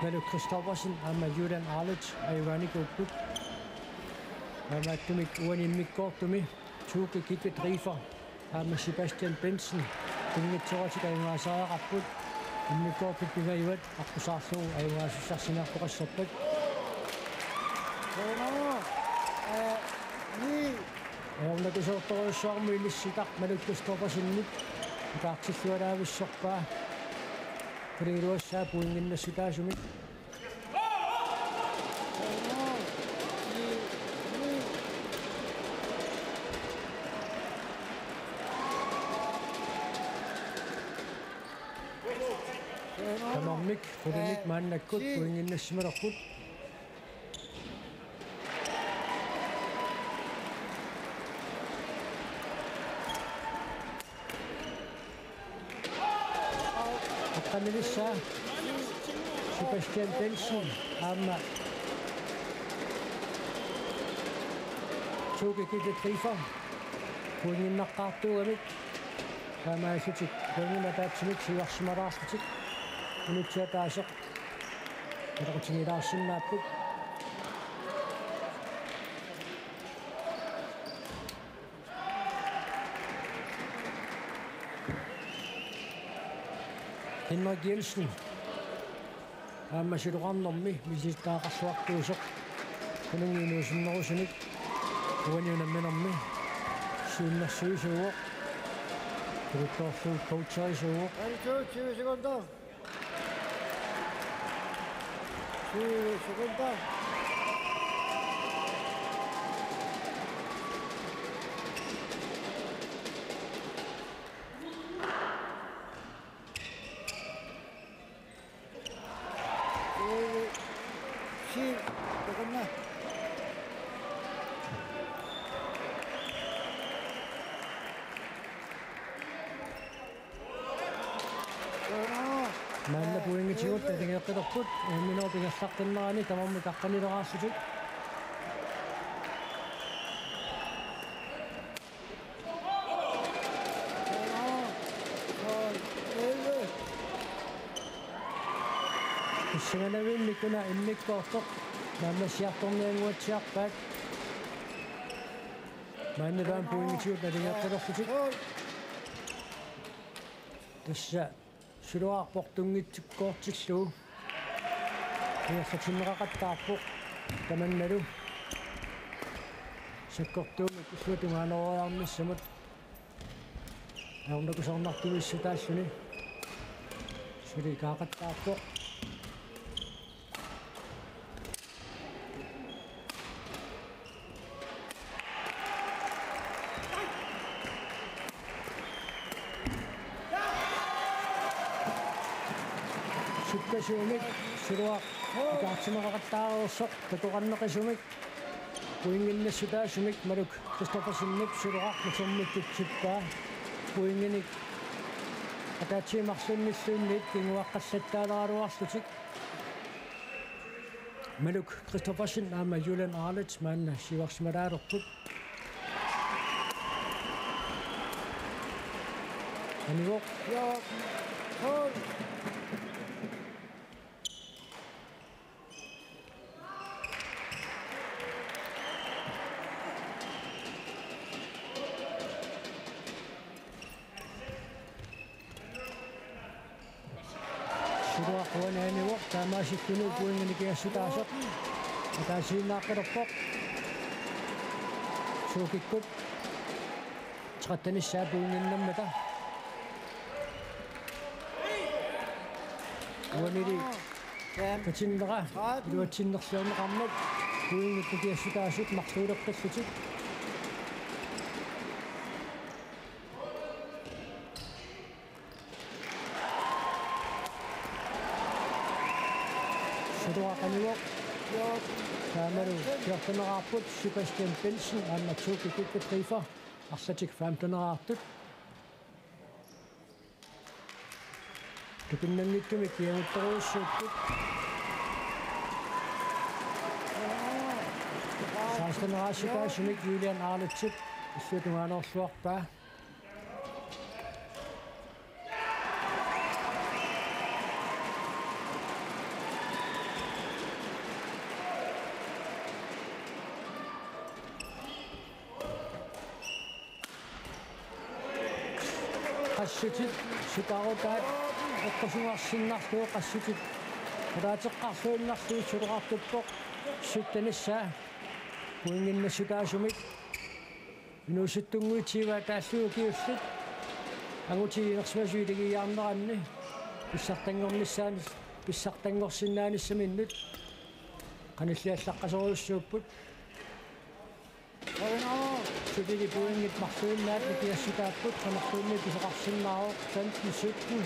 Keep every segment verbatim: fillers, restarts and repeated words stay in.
Maluk Christoffersen aamma Julian Arlitz ajugaanikuupput. Taamaattumik uani immikkoortumi Tuuki Kikki Driver aamma Sebastian Bentzen pinngitsooratik ajugaasariaqarput. Immikkoortut pingajuat aqqusaarlugu ajugaasussarsinnaasoqassappat. Ajornakusoortorujussuarmut inissitaq Maluk Christoffersenip utaartillualaavissorpaa. Qulingiluassaa pointinnassutaasumik. Tamarmik qulinik maannakkut pointinnassimalerput. Aqqanilissaa Sebastian Bentzen aamma Tuuki Kikki Driver pointinnaqqaartuugamik taamaallutik pointinik ataatsimik siuarsimalaarlutik minutsit ataaseq nalequtigilaarsinnaapput. Henrik Jensen aamma siloqarnermi misilittagaqarluartuusoq, qulingiluasunnerusunik uani unamminermi siunnersuisuuvoq, tuluttoorlugu coacherisuuvoq. Tyve sekunder. Tyve sekunder. Tyve. Syv. Begynder. Maanna pointigut tatigeqqitorput, imminut ingerlaqqinnerani tamarmik aqqanileraarlutik. Pissanganavimmi una immikkoortoq naammassiartorniannguatsiarpaat. Maanna taanna pointigut tatigeqqitorlutik. Tassa siloarpoq tunngitsikkoortillugu ingerlatinneqaqattaarpoq tamannalu sakkortuumik illuatungaaneroriarnissamut. Ajornakusoornartuiissutaalluni suli kaaqattaarpoq. Sukkasuumik siloaq ataatsimaqaqattaareersoq takoqarneqisumik pointinnassutaasumik Maluk Christoffersenip siloaq nusormittut tippaa pointinik ataatsip marlunnilluunniit kinguaqqallattaaleraluarlutik. Maluk Christoffersen aamma Julian Arlitz maanna siuarsimalaalerput. Anivoq. Ja. Hold. Siloaq uani anivoq, taamaasilluni pointinik ingerlassutaasoq ataasiinnaaqqilerpoq. Tuukikkut tretten-issaa pointinnammata. Uanili katinnera iluatsinnerliorneqarmat pointit ingerlassutaasut marluuleqqillutik. Siloaq anivoq. Taamalu fjorteneraarput Sebastian Bentzen aamma Tuuki Kikki Driver arlatik femteneraartut. Tupinnanngitsumik kiaguttorujussuupput. Seksteneraarsipaasumik Julian Arlitzip illuatungaanerluarpaa. Qassutit sutaarutaat eqqusugarsinnarlugu qassutit ataateqqarluinnarlugit suleqartuppoq syttenissaa pointinnassutaasumik. Inuusuttunnguit tyve ataallugu ukiullit angutit inersimasut iligiiaarneranni pissartanngornissaanut, pissartanngorsinnaanissaminnut qanilliallaqqasorujussuupput. Sulili pointit marluinnaat nikingassutaapput, qanorluunniit pisoqarsinnaavoq, femten sytten.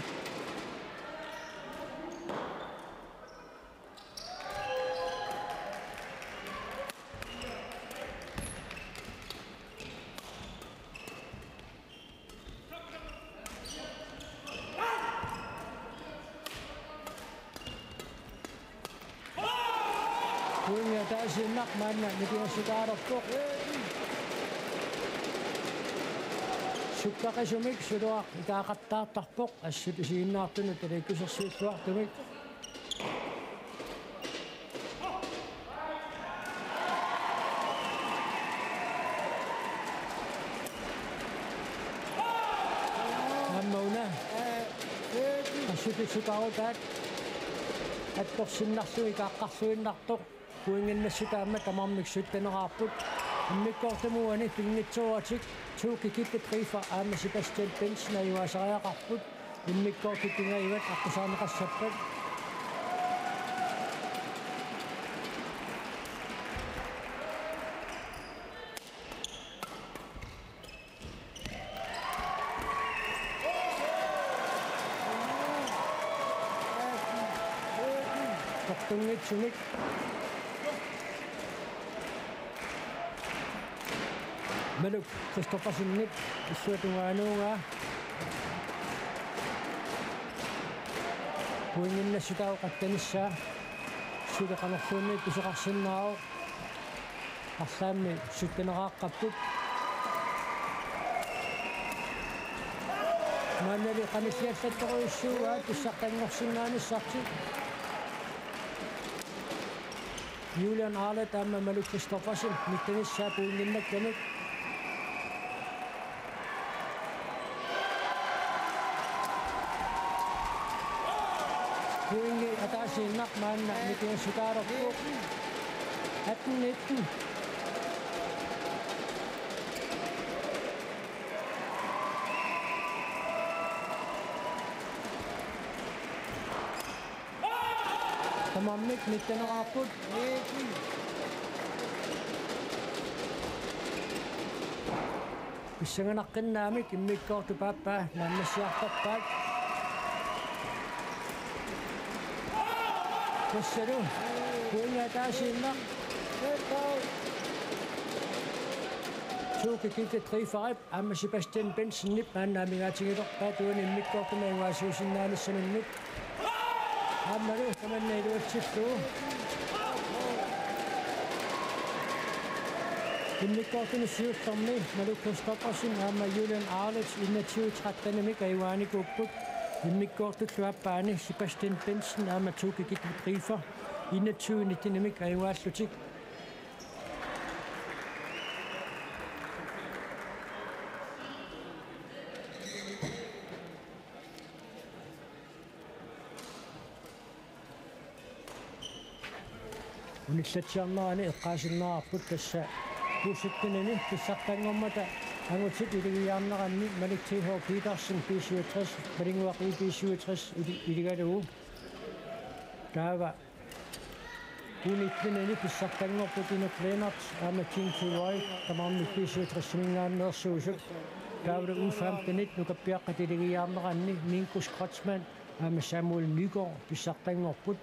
Pointi ataasiinnaq maanna nikingassutaalerpoq. Sukkaqisumik Suluaq ikaaqattaartarpoq assut isiginnaartunut aliikkusersuilluartumik. Aamma una qassutit sutaarutaat attorsinnarlugu ikaaqqarluinnartoq pointinnassutaat aamma tamarmik sytteneraarput. Immikkoortumi uani pinngitsooratik Tuuki Gitte Driver aamma Sebastian Bentzen ajugaasariaqarput. Immikkoortut pingajuat aqqusaarneqassappat. Qertunngitsumik. Maluk Kristoffersenip illuatungaanuugaa. Pointinnassutaavoq qatsanissaa. Suli qanorluunniit pisoqarsinnaavoq. Arlaammi sytteneraarput. Maannali qanilliallattorujussuugaat pissartanngorsinnaanissartik. Julian Arlet aamma Maluk Kristoffersen nittenissaa pointinnakkanik. Pointi ataasiinnaq maanna nikingassutaalerpoq. Atten nitten. Tamarmik nitteneraarput. Pissanganaqqinnaammik immikkoortut paappaa naammassiartorpaat. Tassalu pointi ataasiinnaq. Tuuki Gitte Driverip aamma Sebastian Benzenip maanna amigaatigilerpaat uani immikkoortumi ajugaasuusinnaanissaminnut. Aammalu tamanna iluatsillugu. Immikkoortumi siullermi Maluk Kristoffersen aamma Julian Arlet enogtyve trettenimik ajugaanikuupput. Immikkoortullu aappaani Sebastian Bentzen aamma Tuuki Gitte Driver enogtyve nittenimik ajugaallutik. Unillatsiarnerani eqqaasinnaavarput tassa U syttenini pissartanngormata angutit iligiiaarneranni Malik T H Petersen B syvogtres, Malinnguaq B syvogtres ili-, iligalugu. Taava U nittenini pissartanngorput Inuk Lennert aamma Jing Choi tamarmik B syvogtresiminngaanneersuusut. Taavalu U femtenit nukappiaqqat iligiiaarneranni Minkus Kreutzmann aamma Samuel Nygaard pissartanngorput.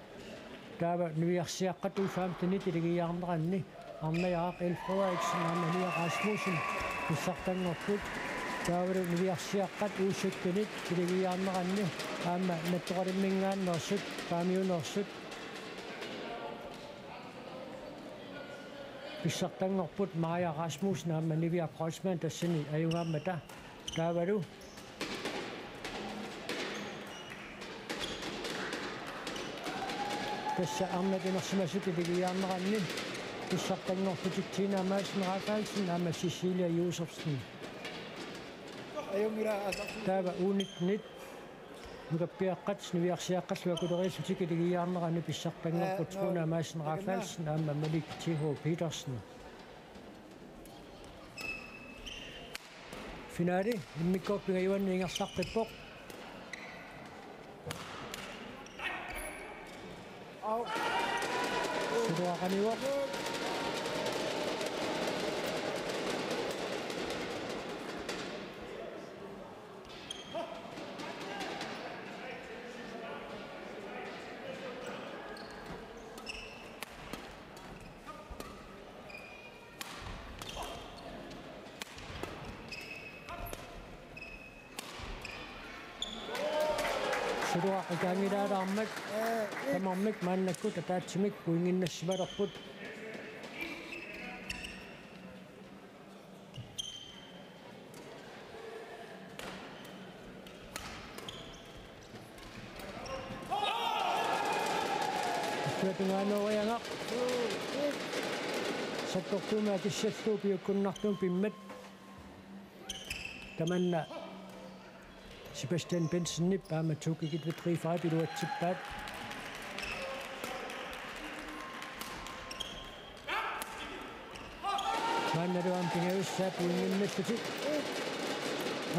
Taava niviarsiaqqat U femtenit iligiiaarneranni Arnajaraq L. Frederiksen aamma Nia Rasmussen pissartanngorput. Taavalu niviarsiaqqat U syttenit iligiiaarneranni aamma Nattoqalimminngaanneersut, Paamiuneersut pissartanngorput Maja Rasmussen aamma Niviaq Kreutzmann tassani ajugaammata. Taavalu tassa arnat inersimasut iligiiaarneranni pissartanngorlutik Tina Madsen Rafaelsen aamma Cecilia Josefsen. Taava U nitten-it nukappiaqqat niviarsiaqqallu akulerillutik iligiiaarneranni pissartanngorput Runa Madsen Rafaelsen aamma Malik T H Petersen. Finale immikkoortut pingajuanni ingerlaqqippoq. Au. Suluaqanivoq. Suluaq ikaanngilaalaarmat tamarmik maannakkut ataatsimik pointinnassimalerput. Illuatungaanuugaaq. Sakkortuumik akissallugu piukkunnartumik pimmat. Tamanna Sebastian Bensenip aamma Tuukikit Petrifarip iluatsippaat. Maannalu aamma pingajussaat pointinnallutik.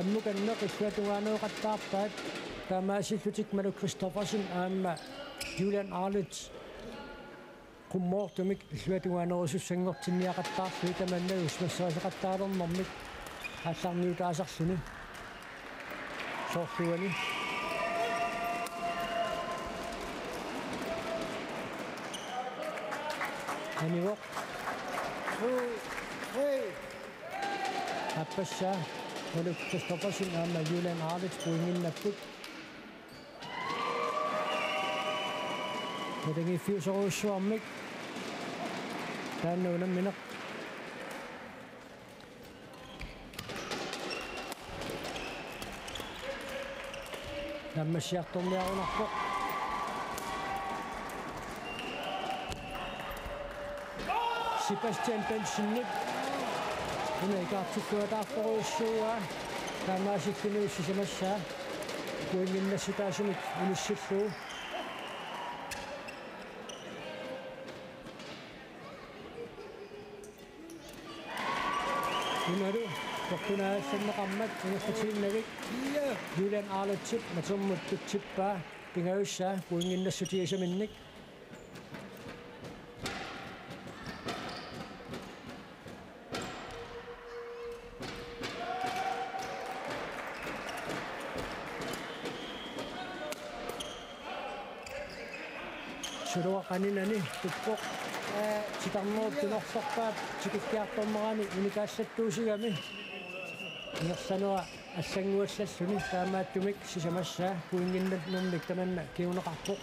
Ammukanneq illuatungaaneeqattaarpaat. Taamaasillutik Manu Christoffersen aamma Julian Arlitz qummoortumik illuatungaanerusussanngortinniaqattaarlugit tamanna isumassariseqattaalernermik aallarniutaasarluni. Soorlu uani. Anivoq. Aappassaa Manu Christoffersen aamma Julian Arlitz pointinnapput. Nutagiiffiusorujussuarmik taanna unammineq. Naammassiartorniarunarpoq. Sebastian Bensenip una ikaartittuataartorujussuuaa. Taamaasillunilu sisamassaa pointinnassutaasumik inissillugu. Unalu toqqunaassanneqarmat ingerlatiinnagit. Julian Arlitzip natermut tutsippaa pingajussaa pointinnassutigisaminnik. Suluaq aninani tuppoq. Ee, titarnerup tunorsorpaap tikikkiartornerani unikaallattuusigami. Ingerlanera allannguallalluni taamaattumik sisamassaa pointinnannermik tamanna kinguneqarpoq.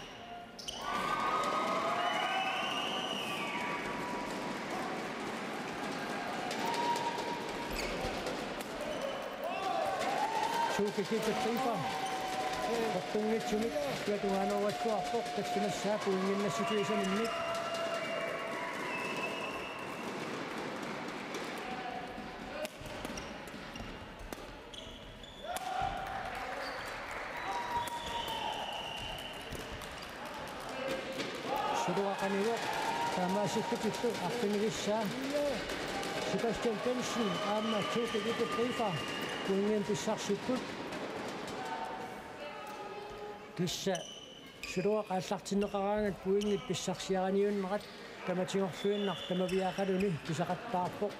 Tuukikit Petrifa. Toqqunnguamik illuatungaaneruassuarpoq tallimassaa pointinnassutigisaminnik. Suluaq anivoq taamaasillutillu arfinilissaa. Sebastian Bensen aamma Tuukikit Petrifa pointinik pissarsipput. Tassa suluaq aallartinneqaraangat pointit pissarsiariniunnerat tamatigorluinnaq tamaviaaqaluni pisaqattaarpoq.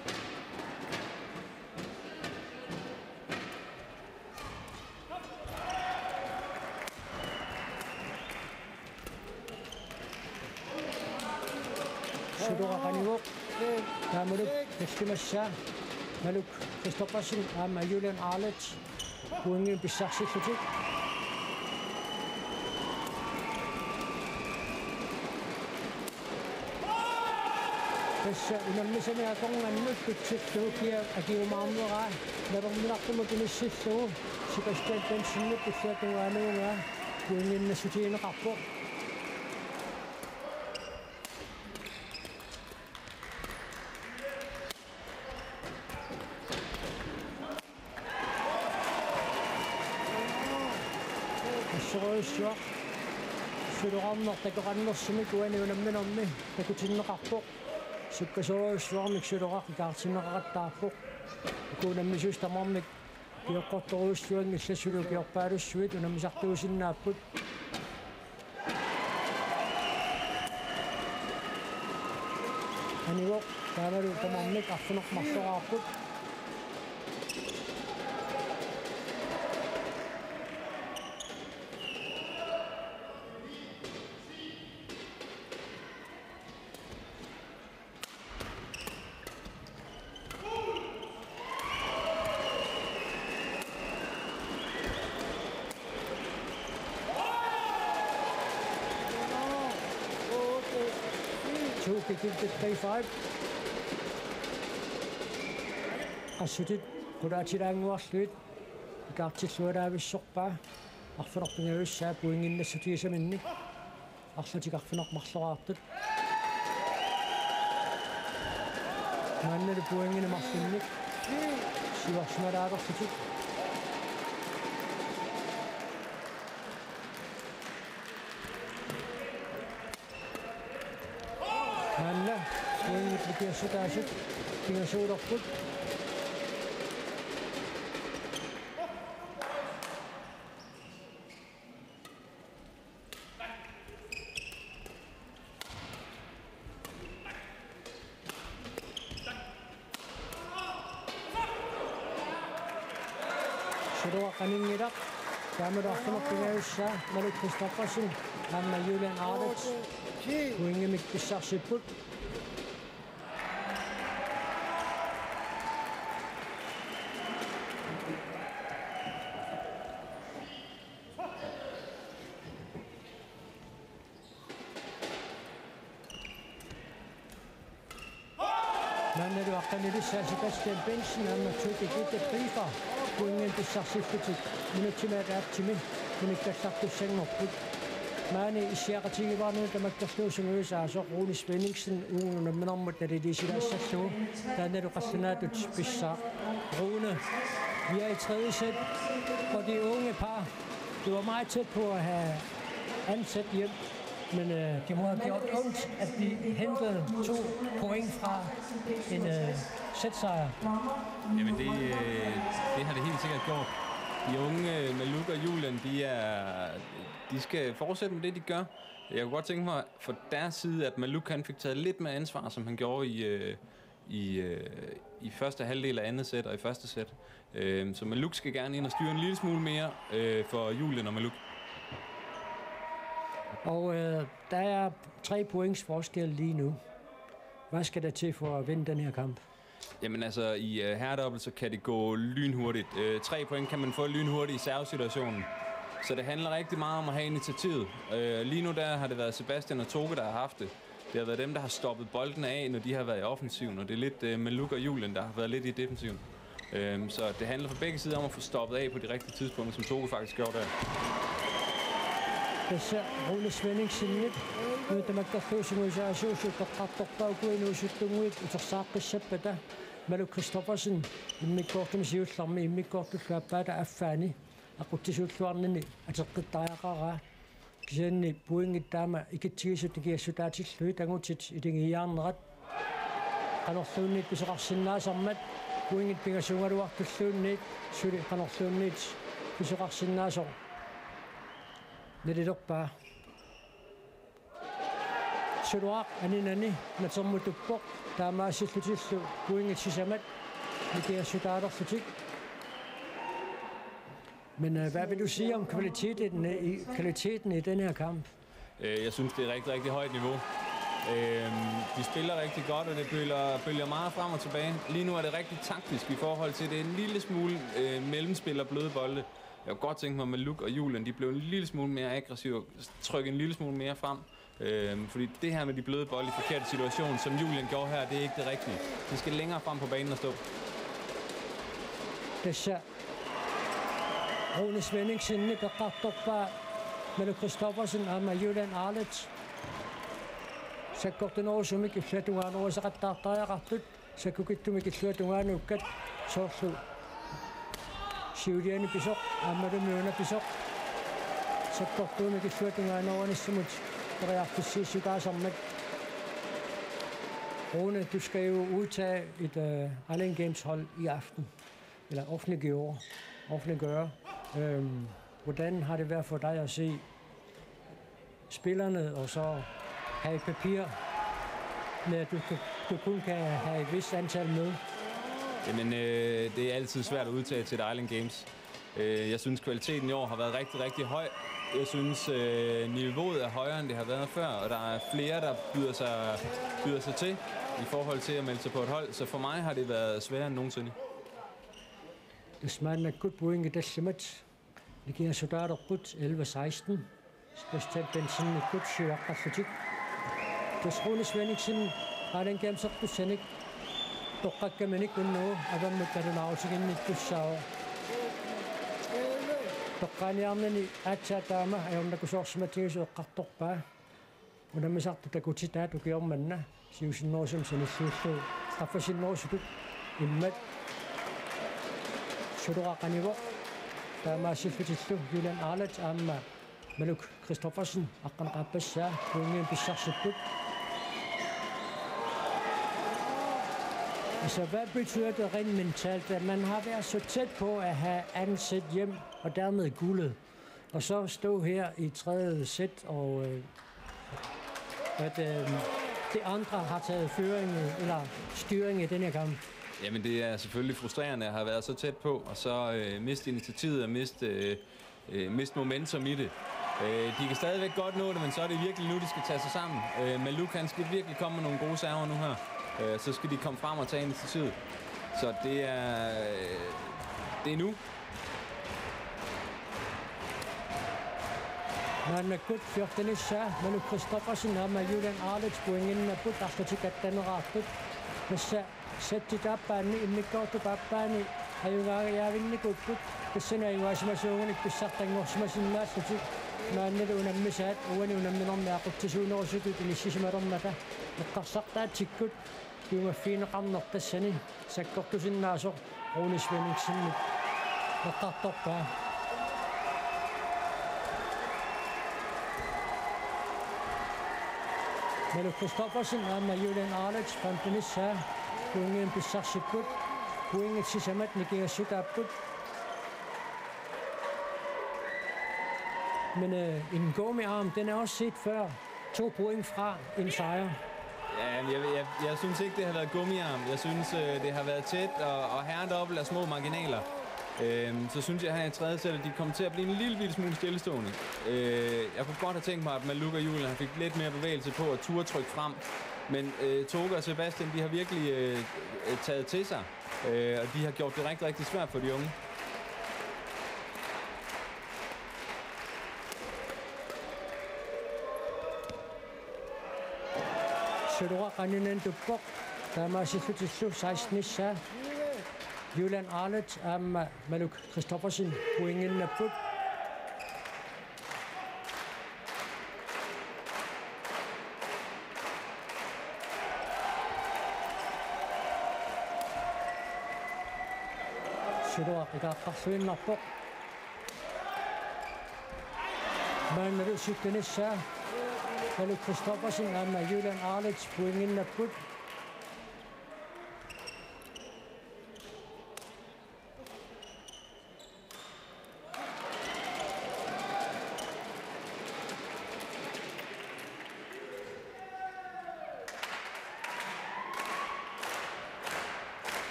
Suluaq anivoq. Taamaalillutik tallimassaa Manu Christoffersen aamma Julian Arlitz pointinik pissarsillutik. Tassa unammisani akornannut tutsillugu kia akiumaarneraa nalerminartumut inissillugu Sebastian Bensenip illuatungaanuugaa pointinnassutigineqarpoq. Suloqarnermik takoqarnersumik uani unamminermi takutinneqarpoq. Sukkasoorujussuarmik Suloqaq ikaartinneqaqattaarpoq. Uku unammisuusut tamarmik ukioqqortorujussuanngillat, suli ukiorpaalussuit unammisartuusinnaapput. Anivoq taavalu tamarmik arfineq-marloraarput. Two kicking to three five. Qassutit qulaatilaannguarlugit ikaartillualaavissorpaa. Arfineq-pingajussaa pointinnassutigisaminnik. Arlatik arfineq-marloraartut. Maannalu pointinik marlunnik siuarsimalaalerlutik. Maanna pointit nikiassutaasut pingasuulerput. Suloqaq qaninngilaq. Taamalu arfineq-pingajussaa Malou Christoffersen aamma Julian Arlets pointimik pissarsipput. Maannalu aqqanilissaa Sebastian Bentzen aamma Tuuti Gitte Briefer pointimik pissarsillutik minutsimik ataatsimi unikkallartussanngorput. Maani issiaqatigiivaarnani tamakkerlugu sungiusaasoq Rune Svenningsen uagut unamminermut naliliisilaassallugu, taannalu qallunaatut pissaaq. Rune, vi er i tredje sæt, og det unge par, det var meget tæt på at have ansat hjem, men øh, det må have gjort ondt, at de hentede to point fra en øh, sætsejr. Jamen det, øh, det har det helt sikkert gjort. De unge, øh, Maluk og Julian, de, er, de skal fortsætte med det, de gør. Jeg kunne godt tænke mig for deres side, at Maluk han fik taget lidt mere ansvar, som han gjorde i, øh, i, øh, i første halvdel af andet sæt og i første sæt. Øh, så Maluk skal gerne ind og styre en lille smule mere øh, for Julian og Maluk. Og øh, der er tre points forskel lige nu. Hvad skal der til for at vinde den her kamp? Jamen altså, i øh, herredobbelt, så kan det gå lynhurtigt. Øh, tre point kan man få lynhurtigt i servesituationen. Så det handler rigtig meget om at have initiativet. Øh, lige nu der har det været Sebastian og Toge, der har haft det. Det har været dem, der har stoppet boldene af, når de har været i offensiven, og det er lidt øh, Maluk og Julian, der har været lidt i defensiven. Øhm, så det handler fra begge sider om at få stoppet af på de rigtige tidspunkter, som Toge faktisk gjorde der. Tassa Rune Svenningsenip, uuttumakkerlugu sungiusaasuusut toqqartorpaa ukui inuusuttunnguit utersaaqqissappata, Malou Christoffersen immikkoortumi siullermi immikkoortullu aappaata affaani aqutsisuulluarnini ateqqittariaqaraa. Kisianni pointit taama ikitsigisut nikiassutaatillugit angutit ilingiiaarnerat. Qanorluunniit pisoqarsinnaasarmat, pointit pingasuugaluartulluunniit suli qanorluunniit pisoqarsinnaasoq nalilerpaa. Suloqaq aninani natermutuppoq, taamaassillutillu pointit sisamat nikiassutaalerlutik. Men øh, hvad vil du sige om kvaliteten i, kvaliteten i den her kamp? Øh, Jeg synes, det er rigtig, rigtig højt niveau. Øhm, de spiller rigtig godt, og det bølger, bølger meget frem og tilbage. Lige nu er det rigtig taktisk i forhold til, det er en lille smule øh, mellemspil og bløde bolde. Jeg kunne godt tænke mig, at Maluk og Julian, de blev en lille smule mere aggressive og trykke en lille smule mere frem. Øhm, fordi det her med de bløde bolde i forkerte situation, som Julian gjorde her, det er ikke det rigtige. De skal længere frem på banen og stå. Tassa Rune Svenningsenip eqqartorpaa Malou Christoffersen aamma Julian Arlets sakkortunerusumik illuatungaanerusaqattaartariaqartut, sakkukitsumik illuatungaanuukkat, soorlu siuliani pisoq aammalumi una pisoq. Sakkortuumik illuatungaanooranissamut periarfissiissutaasarmat. Rune, du skal jo udtage et øh, Island Games hold i aften, eller offentliggøre. offentliggøre. Øhm, hvordan har det været for dig at se spillerne, og så have et papir med, at du, du, du kun kan have et vist antal med? Jamen, øh, det er altid svært at udtage til et Island Games. Øh, jeg synes, kvaliteten i år har været rigtig, rigtig høj. Jeg synes, øh, niveauet er højere, end det har været før, og der er flere, der byder sig, byder sig til i forhold til at melde sig på et hold. Så for mig har det været sværere end nogensinde. Tassa maannakkut pointit tallimat nikingassutaalerput, elleve seksten. Sebastian Bendtsenikkut siuaqqallutik. Tassa Rune Svenningsen Island Gamesertussanik toqqakkaminik unnugu avammut nalunaarutiginnittussaavoq. Toqqaaniarnani aatsaat taama ajornakusoorsimatigisoq eqqartorpaa. Unammisartut takutitaat ukioq manna siusinnerusumik sanilliullugu qaffasinnerusutut immat Suloq qanivoq. Taamaassillutillu Julian Arleth aamma Maluk Christoffersen aqqaneqarpassaa pointinik pissarsipput. Så hvad betyder det rent mentalt, at man har været så tæt på at have anden sæt hjem, og dermed guldet? Og så stå her i tredje sæt, og øh, at øh, det andre har taget føring, eller styring i den her kamp. Jamen, det er selvfølgelig frustrerende at have været så tæt på, og så øh, miste initiativet og miste, øh, øh, miste momentum i det. Øh, de kan stadigvæk godt nå det, men så er det virkelig nu, de skal tage sig sammen. Øh, Maluk, han skal virkelig komme med nogle gode server nu her. Øh, så skal de komme frem og tage initiativet. Så det er, øh, det er nu. Maannakkut fjortenissaa Maluk Christoffersen aamma Julian Arleth pointinnapput arlatik atteneqartut. Tassa sættip aappaanni, immikkoortup aappaanni ajugaajaavinnikuupput. Tassani ajugaasimasuugunik pissartanngorsimasinnaallutik. Maannalu unammisaat uani unamminermi aqutsisuunerusutut inissisimalermata eqqarsartaatsikkut. Piumaffigineqarneq tassani sakkortusinnaasoq Rune Svenningsenimut eqqartorpaa. Maluk Christoffersen aamma Julian Arleth femtenissaa pointinik pissarsipput. Pointit sisamat nikingassutaapput. Men øh, en gummiarm, den er også set før. To point fra en sejr. Ja, jeg, jeg, jeg synes ikke, det har været gummiarm. Jeg synes, øh, det har været tæt og, og herredobbelt af små marginaler. Øhm, så synes jeg her i tredje sæt, at de kommer til at blive en lille, lille smule stillestående. Øh, jeg kunne godt have tænkt mig, at Maluk og Julian fik lidt mere bevægelse på og turde trykke frem. Men øh, Toke og Sebastian, de har virkelig øh, øh, taget til sig, øh, og de har gjort det rigtig, rigtig svært for de unge. Suloq qaninani tuppoq, taamaasillutillu sekstenissaa Julian Arleth aamma Maluk Christoffersen pointinnapput. Suloq ikaaqqarluinnarpoq. Maannalu syttenissaa Maluk Christoffersen aamma Julian Arleth pointinnapput.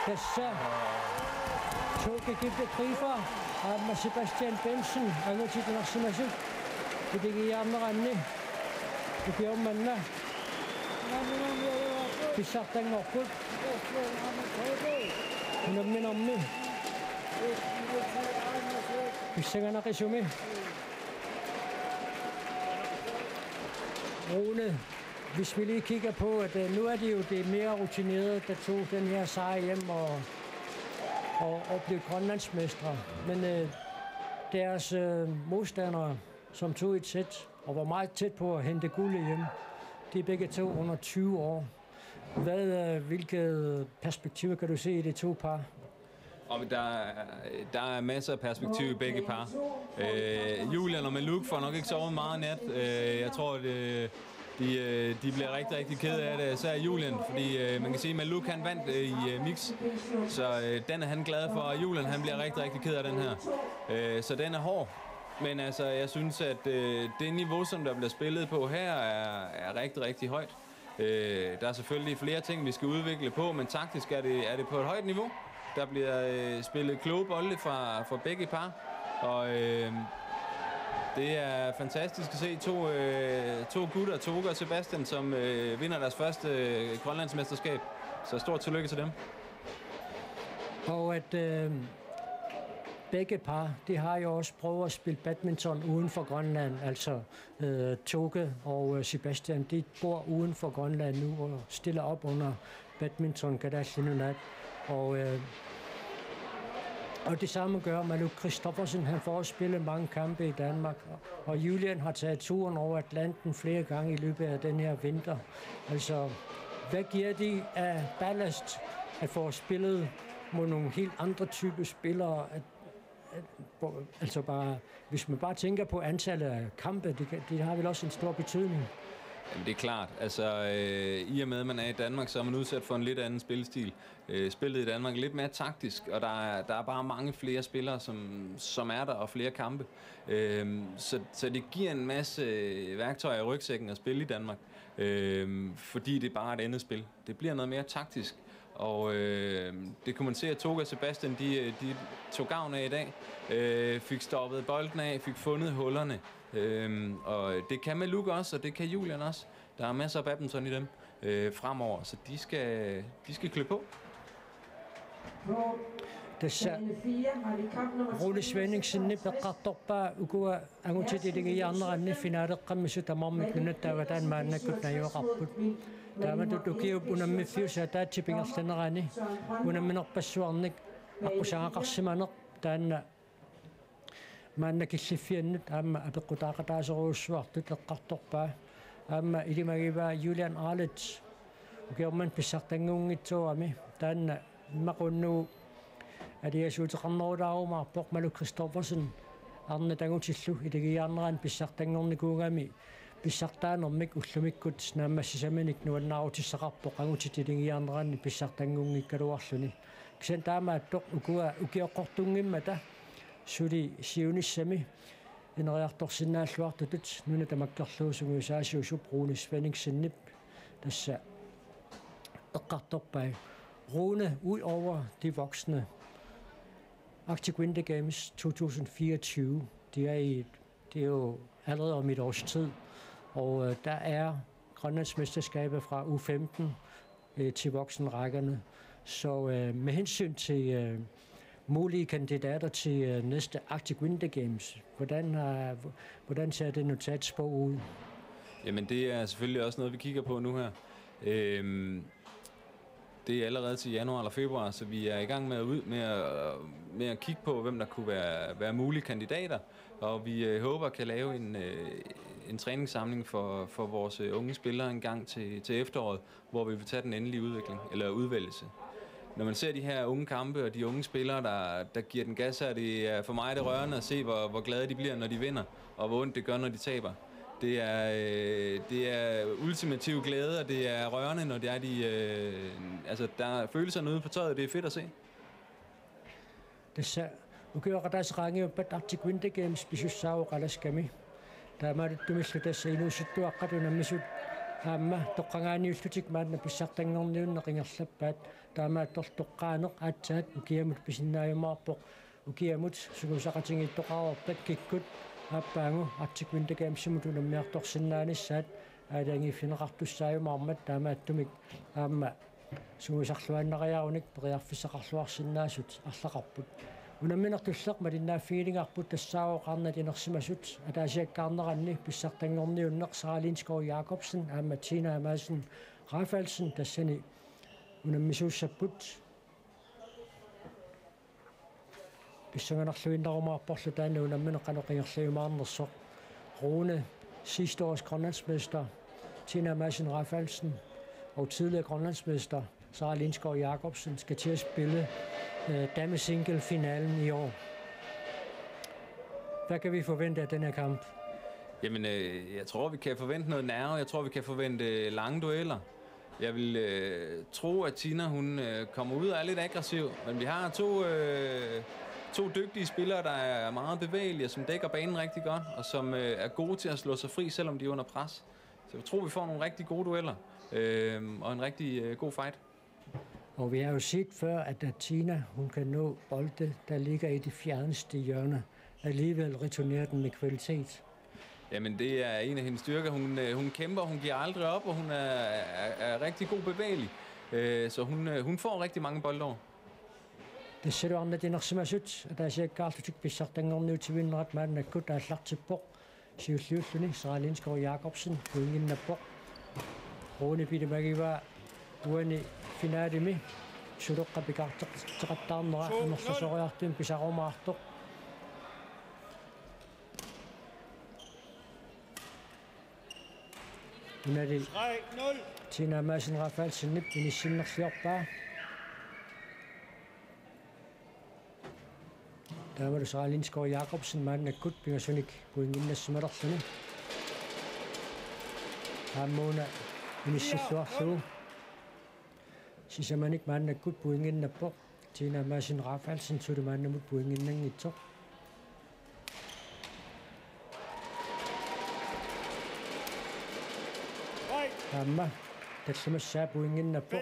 Tassa Toke Gibde Kriefer aamma Sebastian Bendtsen angutit inersimasut itigiiaarneranni ukioq manna pissartanngorput unamminermi pissanganaqisumi. Rune, hvis vi lige kigger på, at øh, nu er de jo det mere rutinerede, der tog den her sejr hjem og, og, og blev grønlandsmestre. Men øh, deres øh, modstandere, som tog et sæt og var meget tæt på at hente guldet hjem, de er begge to under tyve år. Hvad, øh, hvilke perspektiver kan du se i de to par? Og der, er- der er masser af perspektiv i begge par. Øh, Julian og Maluk får nok ikke sovet meget i nat. Øh, jeg tror, det, de, øh, de bliver rigtig, rigtig ked af det, især Julian, fordi øh, man kan sige, at Maluk, han vandt øh, i øh, mix, så øh, den er han glad for, og Julian, han bliver rigtig, rigtig ked af den her. Øh, så den er hård, men altså, jeg synes, at øh, det niveau, som der bliver spillet på her, er, er rigtig, rigtig højt. Øh, der er selvfølgelig flere ting, vi skal udvikle på, men taktisk er det, er det på et højt niveau. Der bliver øh, spillet kloge bolde fra, fra begge par, og øh, det er fantastisk at se to, øh, to gutter, Toke og Sebastian, som øh, vinder deres første øh, grønlandsmesterskab. Så stort tillykke til dem. Og at øh, begge par, de har jo også prøvet at spille badminton uden for Grønland, altså øh, Toke og øh, Sebastian, de bor uden for Grønland nu og stiller op under badminton Kalaallit Nunaat. Og, øh, og det samme gør Maluk Christoffersen. Han får også spillet mange kampe i Danmark. Og Julian har taget turen over Atlanten flere gange i løbet af den her vinter. Altså, hvad giver det af ballast at få spillet mod nogle helt andre typer spillere? At, at, altså bare, hvis man bare tænker på antallet af kampe, det, kan- det har vel også en stor betydning. Jamen, det er klart. Altså, øh, i og med, at man er i Danmark, så er man udsat for en lidt anden spillestil. Øh, spillet i Danmark er lidt mere taktisk, og der er, der er bare mange flere spillere, som, som er der, og flere kampe. Øh, så, så det giver en masse øh, værktøjer i rygsækken at spille i Danmark, øh, fordi det er bare et andet spil. Det bliver noget mere taktisk, og øh, det kunne man se, at Toke og Sebastian, de, øh, de tog gavn af i dag. Øh, fik stoppet bolden af, fik fundet hullerne. Øh, og det kan Maluk også, og det kan Julian også. Der er masser af badminton i dem øh, fremover, så de skal, de skal klø på. Tassa Rune Svendingsen peqqartorpaa ukua angutit iligiiaarneranni finaaleqqammisut tamarmik nunatta avataani maannakkut najugaqarput. Taamatut ukiup unammiffiup ataatsip ingerlanerani unamminerpassuarnik aqqusagaqarsimaneq taanna maanna killiffiannut aamma apeqqutaaqataasorujussuartut eqqartorpaa. Aamma ilimagivaa Julian Arlitz ukioq manna pissartanngunngitsoorami, taanna immaqunnugu aliasuuteqarnerulaarumaarpoq. Maluk Christoffersen arnat angutillu iligiiaarnerani pissartanngornikuugami pissartaanermik ullumikkut naammassisaminik nuannaarutissaqarpoq angutit iligiiaarneranni pissartanngunngikkaluarluni. Kisianni taamaattoq ukua ukioqqortunngimmata suli siunissami ineriartorsinnaalluartutut nuna tamakkerlugu sungiusaasuusup Rune Svendingsenip tassa eqqartorpai. Rune, ud over de voksne, Arctic Winter Games to tusind fireogtyve, de er i, det er jo allerede om et års tid, og øh, der er Grønlandsmesterskabet fra U femten øh, til voksenrækkerne. Så øh, med hensyn til øh, mulige kandidater til øh, næste Arctic Winter Games, hvordan, øh, hvordan ser det notatsbog ud? Jamen, det er selvfølgelig også noget, vi kigger på nu her. Øhm, det er allerede til januar eller februar, så vi er i gang med at, ud, med at, med at kigge på, hvem der kunne være, være mulige kandidater. Og vi øh, håber, kan lave en, øh, en træningssamling for, for vores øh, unge spillere en gang til, til efteråret, hvor vi vil tage den endelige udvikling, eller udvælgelse. Når man ser de her unge kampe og de unge spillere, der, der giver den gas her, det er for mig det rørende at se, hvor, hvor glade de bliver, når de vinder, og hvor ondt det gør, når de taber. Det er, øh, det er ultimativ glæde, og det er rørende, når det er, de... Øh, altså, der følelserne ude på tøjet, det er fedt at se. Tassa ukioqataaseq qaangiuppat Arctic Winter Games pisussaavoq Alaskami. Taamaattumillu tassa inuusuttuaqqat unammisut aamma toqqagaaniullutik maanna pissartanngorniunneq ingerlappaat. Taamaattorli toqqaaneq aatsaat ukiamut pisinnaajumaarpoq. Ukiamut sungiusaqatigiittoqareerpat kikkut aappaagu Arctic Winter Gamesimut unammiartorsinnaanissaat aalajangiiffigineqartussaajumaarmat, taamaattumik aamma sungiusarluinnariarunik periarfissaqarluarsinnaasut arlaqarput. Unammineq tulleq malinnaaffigiligaarput tassaavoq arnat inersimasut ataasiakkaarneranni pissartanngorniunneq Sara Lindskov Jacobsen aamma Tina Madsen Rafaelsen tassani unammisuussapput. Pissanganarluinnarumaarporlu taanna unammineq qanoq ingerlajumaarnersoq. Rune, sidste års grønlandsmester, Tina Madsen Rafaelsen og tidligere grønlandsmester Sara Lindskov Jakobsen skal til at spille øh, damesinglefinalen i år. Hvad kan vi forvente af den her kamp? Jamen, øh, jeg tror, vi kan forvente noget nerve. Jeg tror, vi kan forvente øh, lange dueller. Jeg vil øh, tro, at Tina hun øh, kommer ud og er lidt aggressiv, men vi har to, øh, to dygtige spillere, der er meget bevægelige, og som dækker banen rigtig godt, og som øh, er gode til at slå sig fri, selvom de er under pres. Så jeg tror, vi får nogle rigtig gode dueller øh, og en rigtig øh, god fight. Og vi har jo set før, at Tina, hun kan nå bolde, der ligger i de fjerneste hjørner. Alligevel returnerer den med kvalitet. Jamen, det er en af hendes styrker. Hun, øh, hun kæmper, hun giver aldrig op, og hun er, er, er rigtig god bevægelig. Øh, så hun, øh, hun får rigtig mange bolde over. Tassalu arnat inersimasut, ataasiakkaarlutik pissartanngorniutivinnerat maannakkut aallartippoq. Siulliulluni Sara Lindskov Jakobsen pointinnappoq. Rune pilimagivaa uani finaalimi suleqqa pikaarteqattaarnera amerlasoriartumik pisarumaartoq. Unali Tina Madsen Rafaelsenip inissinnerliorpaa. Taamalu Sara Lindskov Jakobsen maannakkut pingasunik pointinnassimalerluni. Aamma una inissilluarlugu. Sisamanik maannakkut pointinnappoq. Tina Madsen Rafaelsen suli maannamut pointinnanngitsoq. Aamma tallimassaa pointinnappoq.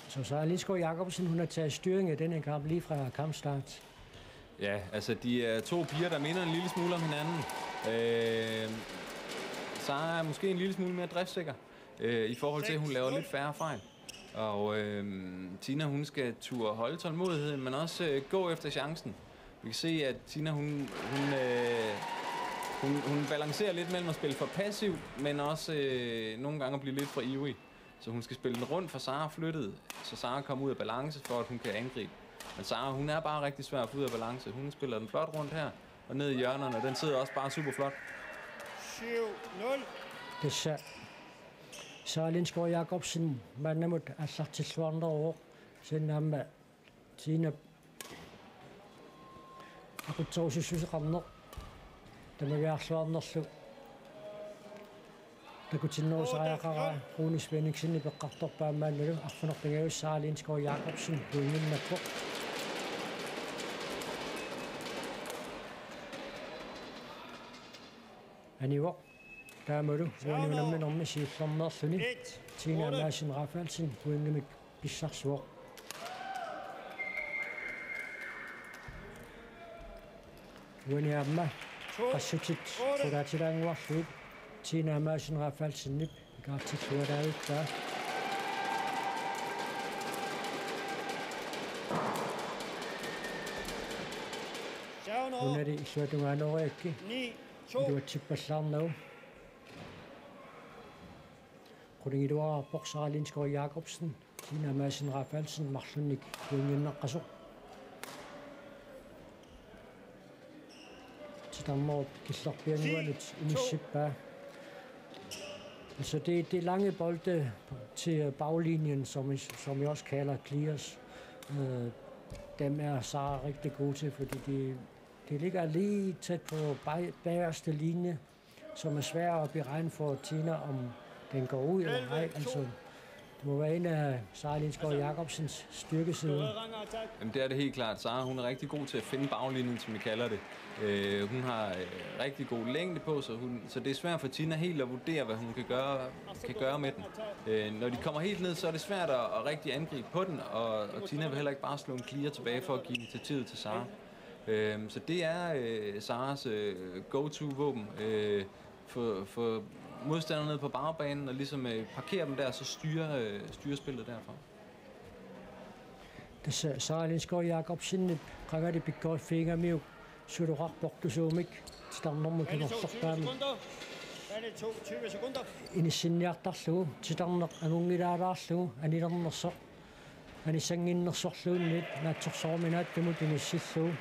Så Sara Lindskov Jakobsen, hun har taget styring af den her kamp lige fra kampstart. Ja, altså de er to piger, der minder en lille smule om hinanden. Øh, Sara er måske en lille smule mere driftsikker, øh, i forhold til, at hun laver lidt færre fejl. Og øh, Tina, hun skal turde holde tålmodigheden, men også øh, gå efter chancen. Vi kan se, at Tina, hun, hun, øh, hun, hun balancerer lidt mellem at spille for passiv, men også øh, nogle gange at blive lidt for ivrig. Så hun skal spille den rundt, for Sara flyttet, så Sara kommer ud af balance, for at hun kan angribe. Men Sara, hun er bare rigtig svær at få ud af balance. Hun spiller den flot rundt her, og ned i hjørnerne, og den sidder også bare super flot. syv nul. Tassa Sara Lindskov Jakobsen maannamut aallartilluarneruvoq, kisianni aamma Tina aqutserusussuseqarneq tamaviaarluarnerlu takutinnerusariaqaraa. Rune Svendingsenip eqqartorpaa maannalu arfineq-pingajussaa Sara Lindskov Jakobsen pointinnappoq. Anivoq taamalu uani unamminermi siullermeerluni Tina Madsen Rafaelsen pointimik pissarsivoq. Uani aamma qassutit qulaatilaannguarlugit Tina Madsen Rafaelsenip ikaartilluarluarpaa. Unali illuatungaanooriakkit iluatsippallaarnagu. Qulingiluaarpoq Sara Lindskov Jakobsen, Tina Madsen Rafaelsen marlunnik pointinnaqqasoq. Titarnerup killerpiannguanut inissippaa. Så det, det er lange bolde til baglinjen, som, som vi også kalder clears. Øh, dem er Sara rigtig god til, fordi de, de ligger lige tæt på bag, bagerste linje, som er svær at beregne for Tina, om den går ud eller ej. Altså, det må være en af Sara Lindskov Jakobsens styrkesider. Jamen, det er det helt klart. Sara, hun er rigtig god til at finde baglinjen, som vi kalder det. Øh, hun har øh, rigtig god længde på, så, hun, så det er svært for Tina helt at vurdere, hvad hun kan gøre, kan gøre med den. Øh, når de kommer helt ned, så er det svært at, at rigtig angribe på den, og, og Tina vil heller ikke bare slå en clear tilbage for at give initiativet til Sara. Øh, så det er øh, Saras øh, go-to-våben. Øh, få, få modstanderne ned på bagbanen og ligesom øh, parkere dem der, og så styre, øh, styre spillet derfra. Tassa Sara Lindskov Jakobsenip qangali pikkoriffiigamiuk suloqarportusuumik titarnermut tunorsortaami inissinniartarlugu, titarneq angunngilaalaarlugu anilernersoq, anissannginnersorluunniit naatsorsoruminaatsumut inissillugu.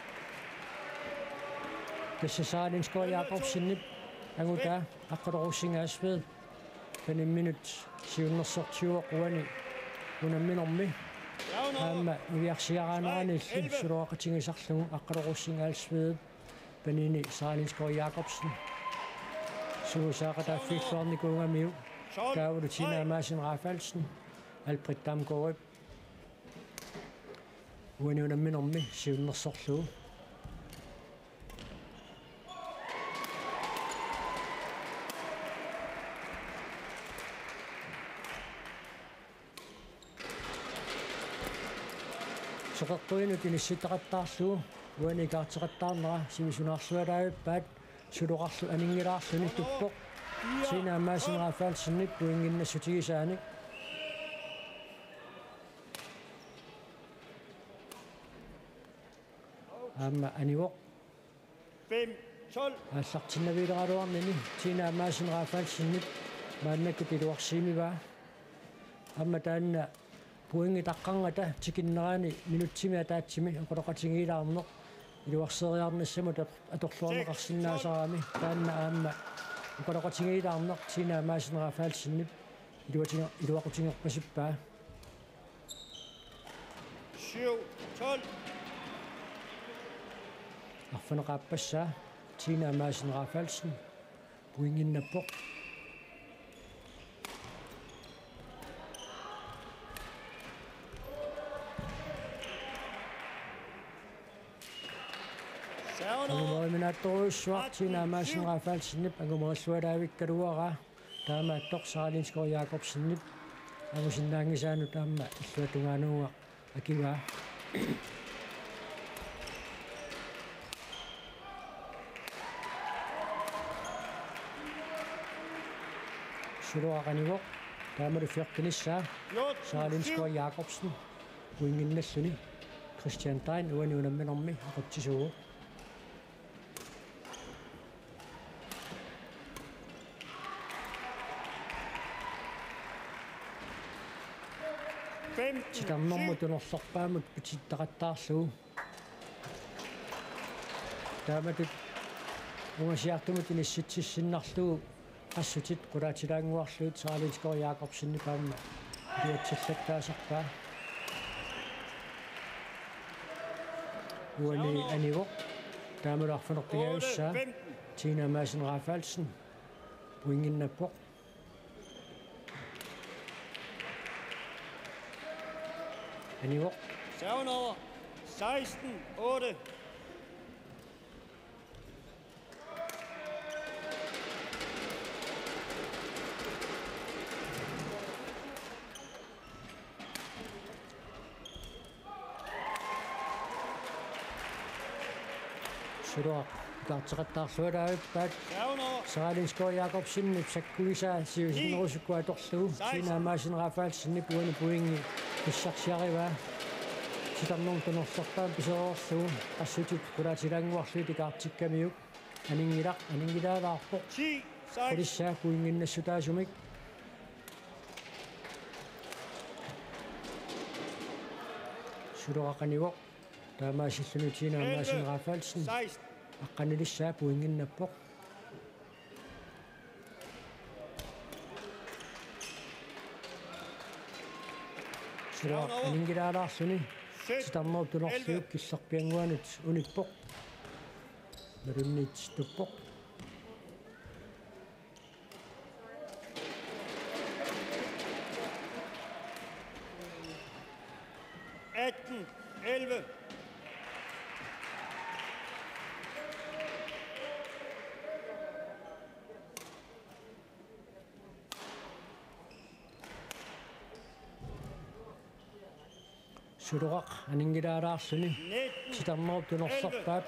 Tassa Sara Lindskov Jakobsenip angutaa Aqqalu Rosing Asfed Panimminut siunnersortiuvoq uani unamminermi. Aamma niviarsiaraaneranilli suloqaqatigisarlugu Aqqalu Rosing Alsvedep panini Sara Lindskov Jacobsen suusaaqataaffiilluarnikuugamiuk, taavalu Tina Madsen Rafaelsen, Albert Damgaardip uani unamminermi siunnersorlugu. Seqeqquinut inissittaqattaarlugu uani ikaarteqattaarnera sivisunaarlualaavippaat, suloqarlu aninngilaarluni tuppoq Tina Madsen Rafaelsenip pointinnassutigisaanik. Aamma anivoq. Fem tolv. Aallartinnaviileraluarnini Tina Madsen Rafaelsenip maannakkut iluarsiimivaa. Aamma taanna pointit aqqarnata tikinnerani minutsimi ataatsimi oqaloqatigiilaarneq iluarseeriarnissamut ator-, atorluarneqarsinnaasarami, taanna aamma oqaloqatigiilaarneq Tina Madsen Rafaelsenip iluatinger-, iluaqutigerpasippaa. Syv tolv. Arfineq-aappassaa Tina Madsen Rafaelsen pointinnappoq. Angumeriminaattorujussuaq Tina Madsen Rafaelsenip angumerillualaavikkaluaraa. Taamaattoq Sara Lindskov Jacobsenip angusinnaanngisaanut aamma illuatungaanut akivaa. Suloqaq anivoq, taamalu fjortenissaa Sara Lindskov Jacobsen pointinnalluni. Christian Dein uani unamminermi aqutsisuuvoq. Femten. Titarnermut tunorlerpaammut pitittaqattaarlugu. Taamatut ungasiartumut inissitsissinnarlugu qassutit qulaatilaannguarlugit Sara Lindskov Jacobsenip aamma iluatsillattaasarpaa. Uani anivoq, taamalu arfineq-pingajussaa Tina Madsen Rafaelsen pointinnappoq. Anivoq. Servenummer seksten otte. Suloqaq ikaarteqattaarlualaavippaat. Sara Lindskov Jacobsenip sakkugisaa siusinnerusukkut atorlugu Tina Madsen Rafaelsenip uani pointi pissarsiarivaa. Titarnermut tunorlerpaamik pisereerlugu qassutit qulaatilaannguarlugit ikaartikkamiuk. Aninngilaq, aninggilaalaarpoq. Qulissaa pointinnassutaasumik. Suloqaq anivoq. Taamaasilluni Tina Madsen Rafaelsen aqqanilissaa pointinnappoq. Suloqaq aninggilaalaarluni titarnerup tunorliup killerpiannguanut unippoq. Nalunniit tuppoq. Atten elleve. Suloqaq aninggilaalaarluni titarnerup tunorlerpaap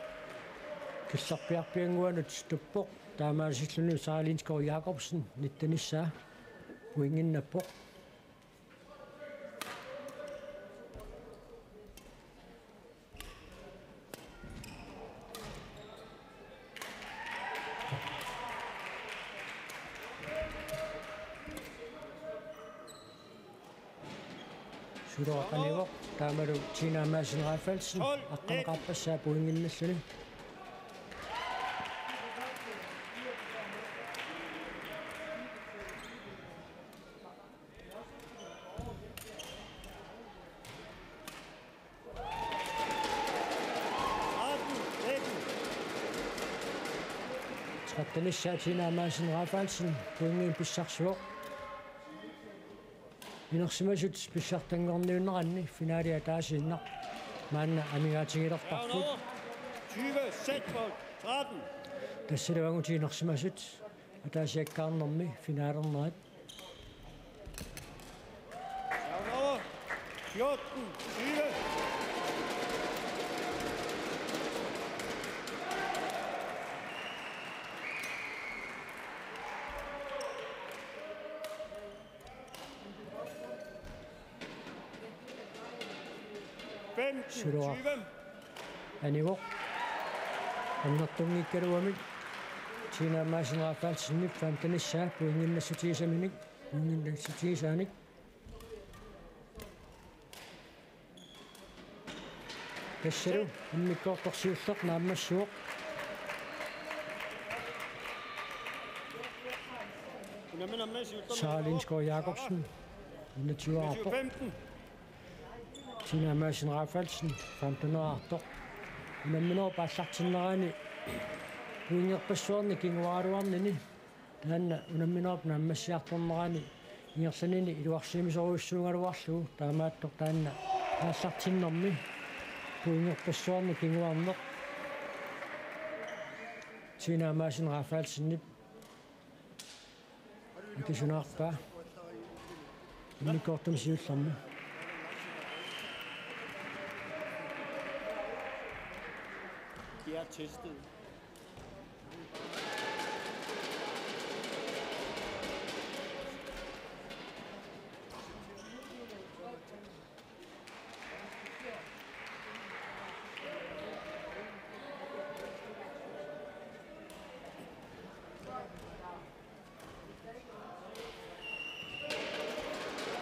killerpiarpiannguanut tuppoq. Taamaasilluni Sara Lindskov Jacobsen nittenissaa pointinnappoq. Suloqaq anivoq, taamalu Tina Madsen Rafaelsen aqqaneqarpassaa pointinnalluni. Femtenissaa Tina Madsen Rafaelsen pointinik pissarsivoq. Inersimasut pissartanngorniunneranni finale ataasiinnaq maanna amigaatigilerparput. Tyve, seks mål, tretten. Tassalu angutit inersimasut ataasiakkaarnermi finalernerat. Fjorten, tyve. Femten, Suluaq. Tyve. Anivoq. Annertunngikkaluamik. Tina Madsen Rafaelsenip femtenissaa pointit nassutigissaminik. Pointit nassutigisaanik. Tassalu immikkoortoq siulleq naammassivoq. Sara Lindskov Jakobsen. Unamminerpoq. Femten. Tina Madsen Rafaelsen, femtenerartoq. Unamminerup aallartinnerani pointerpassuarnik kinguaaraluarnini. Taanna unamminerup naammassiartornerani ingerlanini iluarsimasorujussuugaluarlugu, taamaattoq taanna aallartinnermi pointerpassuarnik kinguarneq Tina Madsen Rafaelsenip akisunaarpaa immikkoortumi siullermi. De er testet.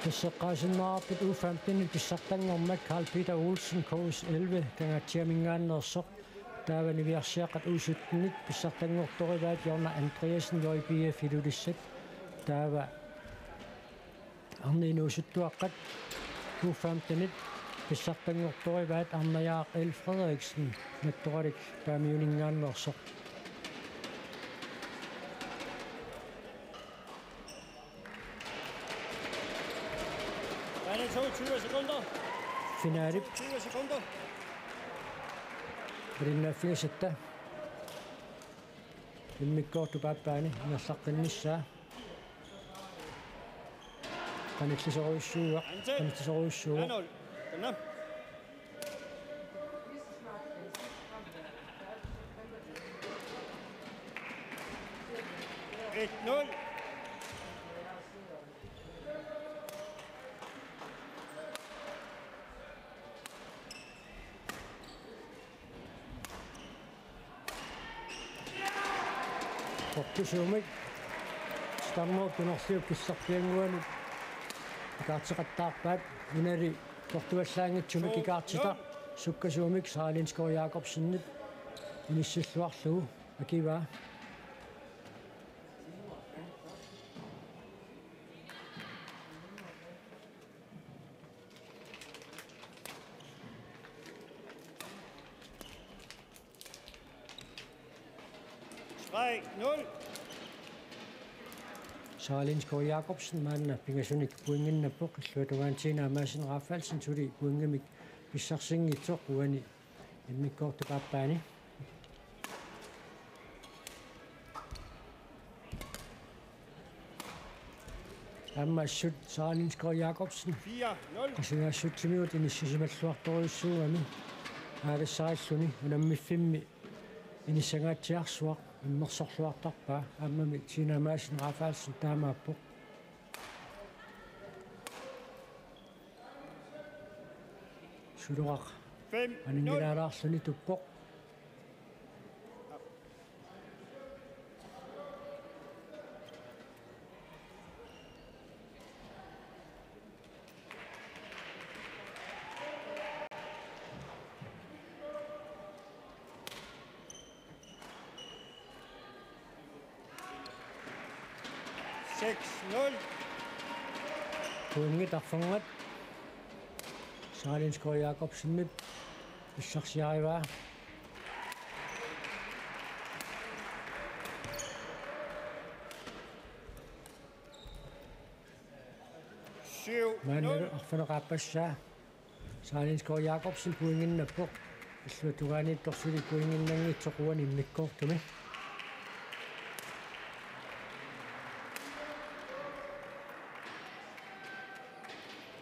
Tasseqqaasinnaavarput U femten pissartanngormat. Carl Peter Olsen, K S elleve, Kangaatsiaminngaanneersoq. Taava niviarsiaqqat U sytten pissartanngortorivaat. Jonna Andreasen, J B F Ilulissat. Taava arnat inuusuttuaqqat U femten pissartanngortorivaat. Arnajaaq L. Frederiksen, Nattoralik Paamiuninngaanneersoq. Der er toogtyve sekunder. Finale. Toogtyve sekunder. Rinna firsetta. Immikkoortup aappaani ingerlaqqinnissaa. Qanillisorujussuuvoq, qanillisorujussuuvoq. Et nul. Qortusuumik. Stammerup tunorliup kissarpiannguanut ikaarteqattaarpaat. Unali qortuallaanngitsumik ikaartitaq sukkasuumik Sara Lindskov Jakobsenip inissilluarlugu akivaa. Tre nul. Sara Lindskov Jakobsen maanna pingasunik pointinnappoq, illuatungaani Tina Madsen Rafaelsen suli pointimik pissarsinngitsoq uani immikkoortup aappaani. Aamma assut Sara Lindskov Jakobsen. Fire nul. Qasigiinnaassutsimigut inissisimalluartorujussuugami aalisarilluni unammiffimmi inissangaatsiarsuaq immersorluartarpaa, aammami Tina Madsen Rafaelsen taamaappoq. Suluaq. Fem nul. Aninngilaalaarluni tuppoq. Seks nul. Pointit arfernat. Sara Lindskov Jakobsenip pissarsiarivaa. Maannalu arfineq-aappassaa Saalinskov Jakobsen pointinnappoq. Illuatungaaniittoq suli pointinnanngitsoq uani immikkoortumi.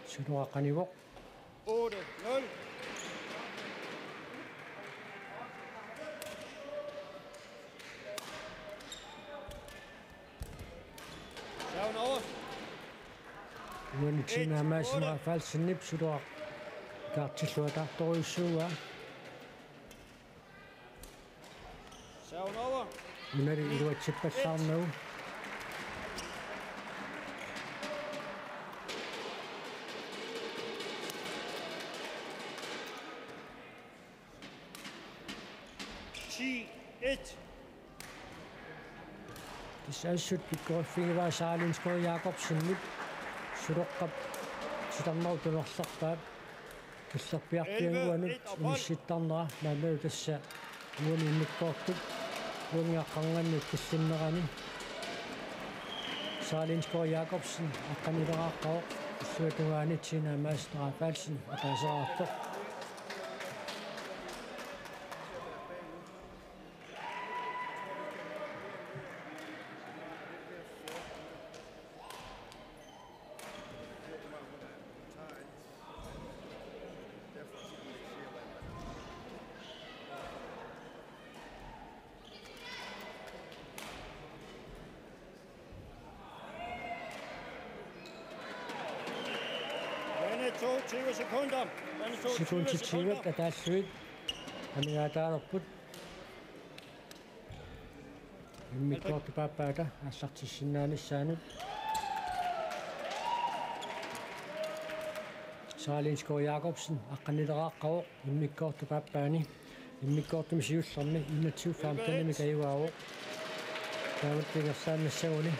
Sudoq aqqanivoq. Otte nul. Seven over. Uani Tina Madsen Rafaelsenip Sudoq kaartilluataartorujussuuaa. Seven over. Unali iluatsippallaarnagu. Ti et. Tassa assut pikkoriffigivaa Saalinskov Jakobsenip Sudoqqap titarnerup tunerlerpaap killerpiarfianguanut inissittarnera maannalu tassa uani immikkoortup uangaqqarnganni killinnerani Saalinskov Jakobsen aqqanileraarpoq, illuatungaani Tina Madsen Rafaelsen ataaseraarpoq. Vande to tyve sekunder. Vande to tyve sekunder. Sekundit tyve ataallugit. Amigaataalerput. Immikkoortup aappaata aallartissinnaanissaanut. Saalinskov Jakobsen aqqanileraarpoq immikkoortup aappaani. Immikkoortumi siullermi enogtyve femten-imik ajugaavoq. Taava ingerlaannassaguni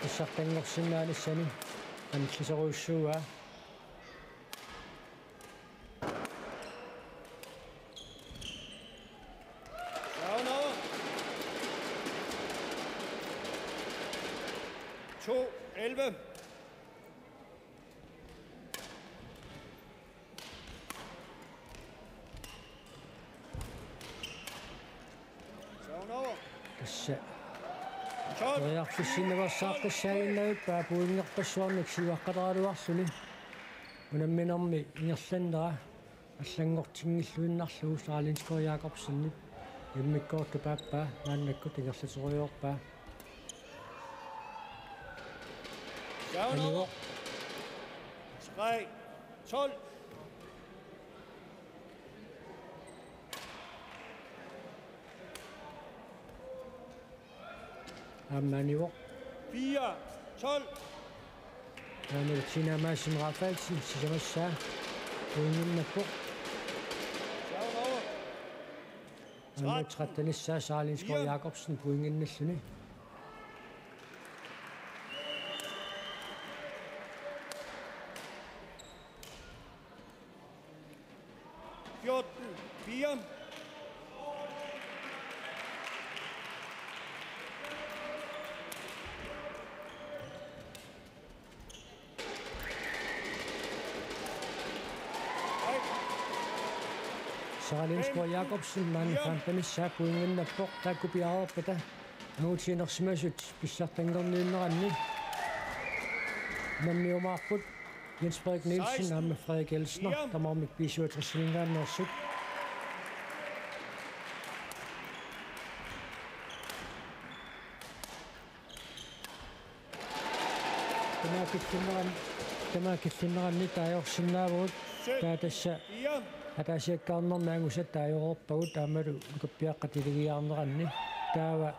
pissartanngorsinnaanissani anillisorujussuuaa. Down over. To elleve. Tassa. Periarfissinnaveersaartassaaginnarpaa pointerpassuarnik siuaqqataraluarluni. Unamminermi ingerlannera allanngortinngilluinnarlugu Saalinskov Jakobsenip immikkoortup aappaa maannakkut ingerlateriarpaa. Anivoq. Tre tolv. Aamma anivoq. Fire tolv. Aamma Tina Madsen Rafaelsen sisamassaa pointinnappoq. Aamma tretten-issaa Saalinskov Jakobsen pointinnalluni. Fjorten fire. Saalinskov Jakobsen maanna femten-issaa pointinnappoq, taakku piareerpata angutiginersimasut pissartanngorniunneranni. Unammiumaarput Jens Frederik Nielsen aamma Frederik Elsner tamarmik B syvogtres-iminngaanneersut. Tamakku killinneran-, tamakku killinneranni taagorsinnaavugut, taava tassa ataasiakkaarnermi angusat taagoreerpagut aammalu nukappiaqqat iligiiaarneranni. Taava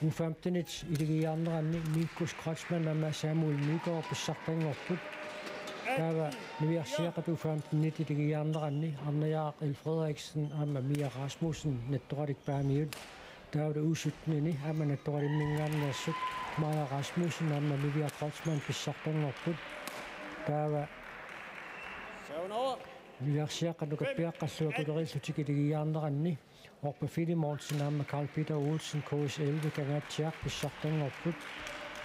U femten-it iligiiaarneranni Markus Kreutzmann aamma Samuel Nygaard pissartanngorput. Taava niviarsiaqqat U femten-it iligiiaarneranni Arnajaaq L. Frederiksen aamma Mia Rasmussen Nettoratik Paamiut. Taava U sytten-ini aamma Nettoratimminngaanneersut Maja Rasmussen aamma Livia Kreutzmann pissartanngorput. Taava niviarsiaqqat nukappiaqqallu akulerillutik iligiiaarneranni Orpa Filemonsen aamma Karl Peter Olsen K S elleve Kangaatsiaq pissartanngorput.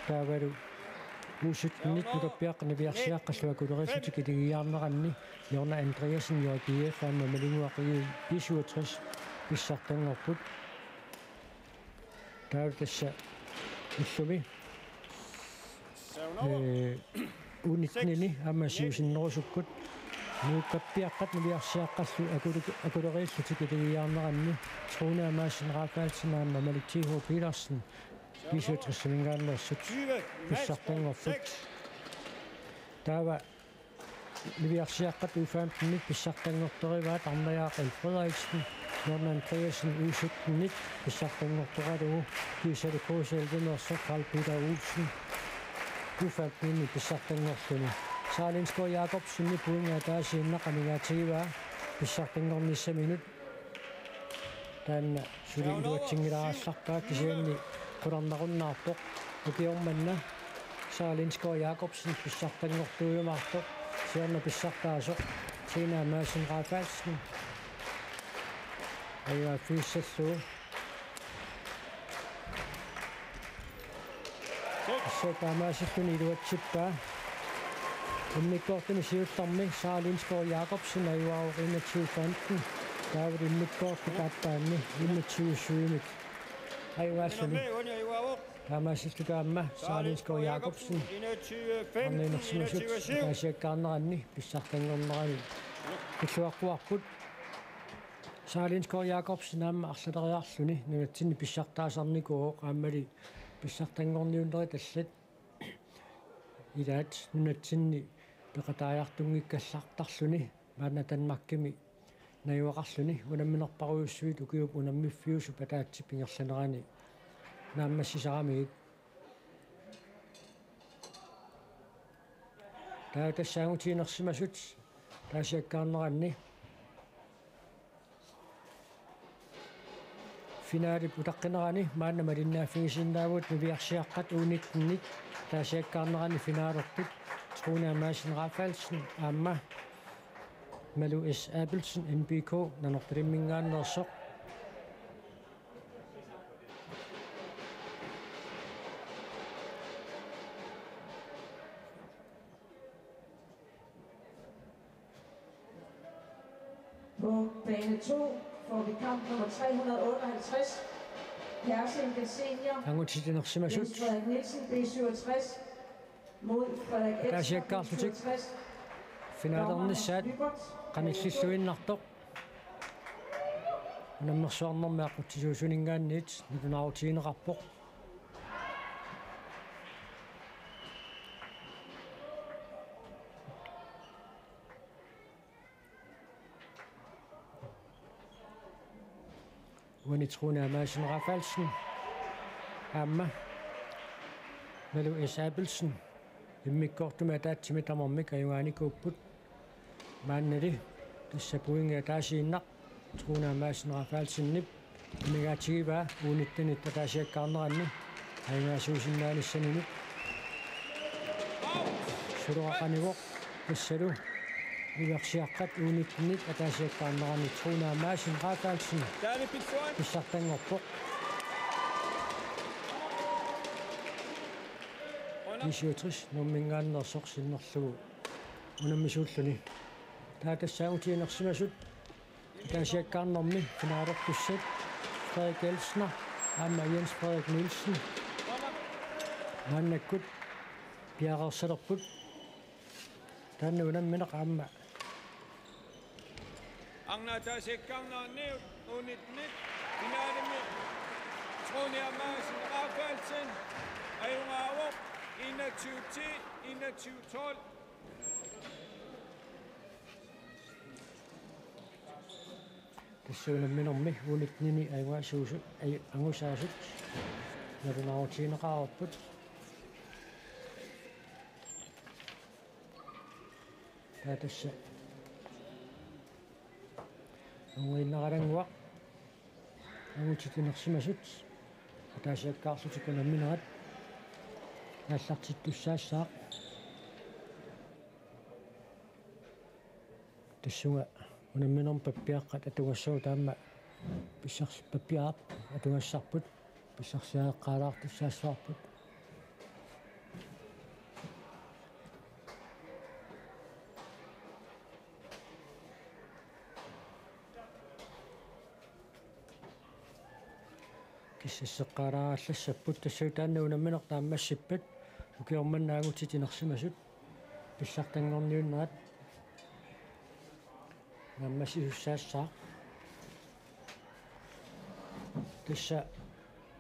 Taavalu U syttenit nukappiaqqat niviarsiaqqallu akulerillutik iligiiaarneranni Jonna Andreasen, J G F, aamma Malinnguaq, I syvogtres pissartanngorput. Taava tassa ullumi, ee, U nittenini aamma siusinnerusukkut nukappiaqqat niviarsiaqqallu akule-, akulerillutik iligiiaarneranni Trona Madsen Rafaelsen aamma Malik T H Petersen B syvogtres-iminngaanneersut pissartanngorput. Taava niviarsiaqqat U femtenit pissartanngortorivaat Arnajaaq L. Frederiksen, Jørgen Andreasen, U syttenit pissartanngortoralugu, kiisalu K C elleve-meersoq Carl Peter Olsen U femtenini pissartanngorluni. Sara Lindskov Jakobsenip pointi ataasiinnaq amigaatigivaa pissartanngornissaminut. Taanna suli iluatsinngilaarallarpaa, kisianni qularnarunnaarpoq. Ukioq manna Sara Lindskov Jakobsen pissartanngortuujumaartoq, siorna pissartaasoq Trona Madsen Rafaelsen ajugaaffigissallugu. Tassa taamaasilluni iluatsippaa. Immikkoortumi siullermi Sara Lindskov Jakobsen ajugaavoq enogtyve femten. Taavalu immikkoortup aappaanni enogtyve syvimik ajugaalluni. Taamaasilluta aamma Sara Lindskov Jakobsen arnat inersimasut ataasiakkaarneranni pissartanngornerani pilluaqquarput. Sara Lindskov Jakobsen aamma arlaleriarluni nunatsinni pissartaasarnikuuvoq, aammali pissartanngorniunnerit allat ilaat nunatsinni peqataajartunngikkallartarluni maanna Danmarkimi najugaqarluni unamminerparujussuit ukiup unammiffiusup ataatsip ingerlanerani naammassisaramigit. Taava tassa angutit inersimasut ataasiakkaarneranni finalip utaqqinerani maanna malinnaaffigisinnaavugut niviarsiaqqat U nittenit ataasiakkaarneranni finalerput Trona Madsen Rafaelsen aamma Malu S. Abelsen, N B K, Nanortalimminngaanneersoq. På bane to får vi kamp nummer tre hundrede og otteoghalvtreds. Persing den senior. Angutit inersimasut. Jens Frederik Nielsen, B syvogtres. Mod Frederik Ebsen, ataasiakkaarlutik B syvogtres. Finalernissaat qanillilluinnartoq unammersuarnermi aqutsisuusuninngaanniit nalunaarutigineqarpoq. Uani Trona Madsen Rafaelsen aamma Malu S. Abelsen immikkoortumi ataatsimik tamarmik ajugaanikuupput. Maannali tassa pointi ataasiinnaq Trona Madsen Rafaelsenip amigaatigivaa U nittenit ataasiakkaarneranni ajugaasuusinnaanissaminut. Suloqaqanivoq tassalu niviarsiaqqat U nittenit ataasiakkaarneranni Trona Madsen Rafaelsen pissartanngorpoq. B syvogtres Nuumminngaanneersoq sinnerlugu unammisuulluni. Taava tassa angutit inersimasut ataasiakkaarnermi finalertussat Frederik Elsner aamma Jens Frederik Nielsen maannakkut piareersalerput. Taanna unammineq aamma. Arnat ataasiakkaarneranni U nittenit finalimi Trona Madsen Rafaelsen ajugaavoq enogtyve ti, enogtyve tolv. Tassa unamminermi U nittenini ajugaasuusut, aju-, angusaasut nalunaarutigineqareerput. Taava tassa unguinnaralannguaq angutit inersimasut ataasiakkaarlutik unamminerat aallartittussaassaaq. Tassunga unamminermi pappiaqqat atugassavut aamma pissars-, pappiaqqat atugassarput pissarsiaqqaalaartussaassavarput. Pissarseqqaalaarallassapput, tassalu taanna unammineq naammassippat ukioq manna angutit inersimasut pissartanngorniunnerat naammassisussaassaaq. Tassa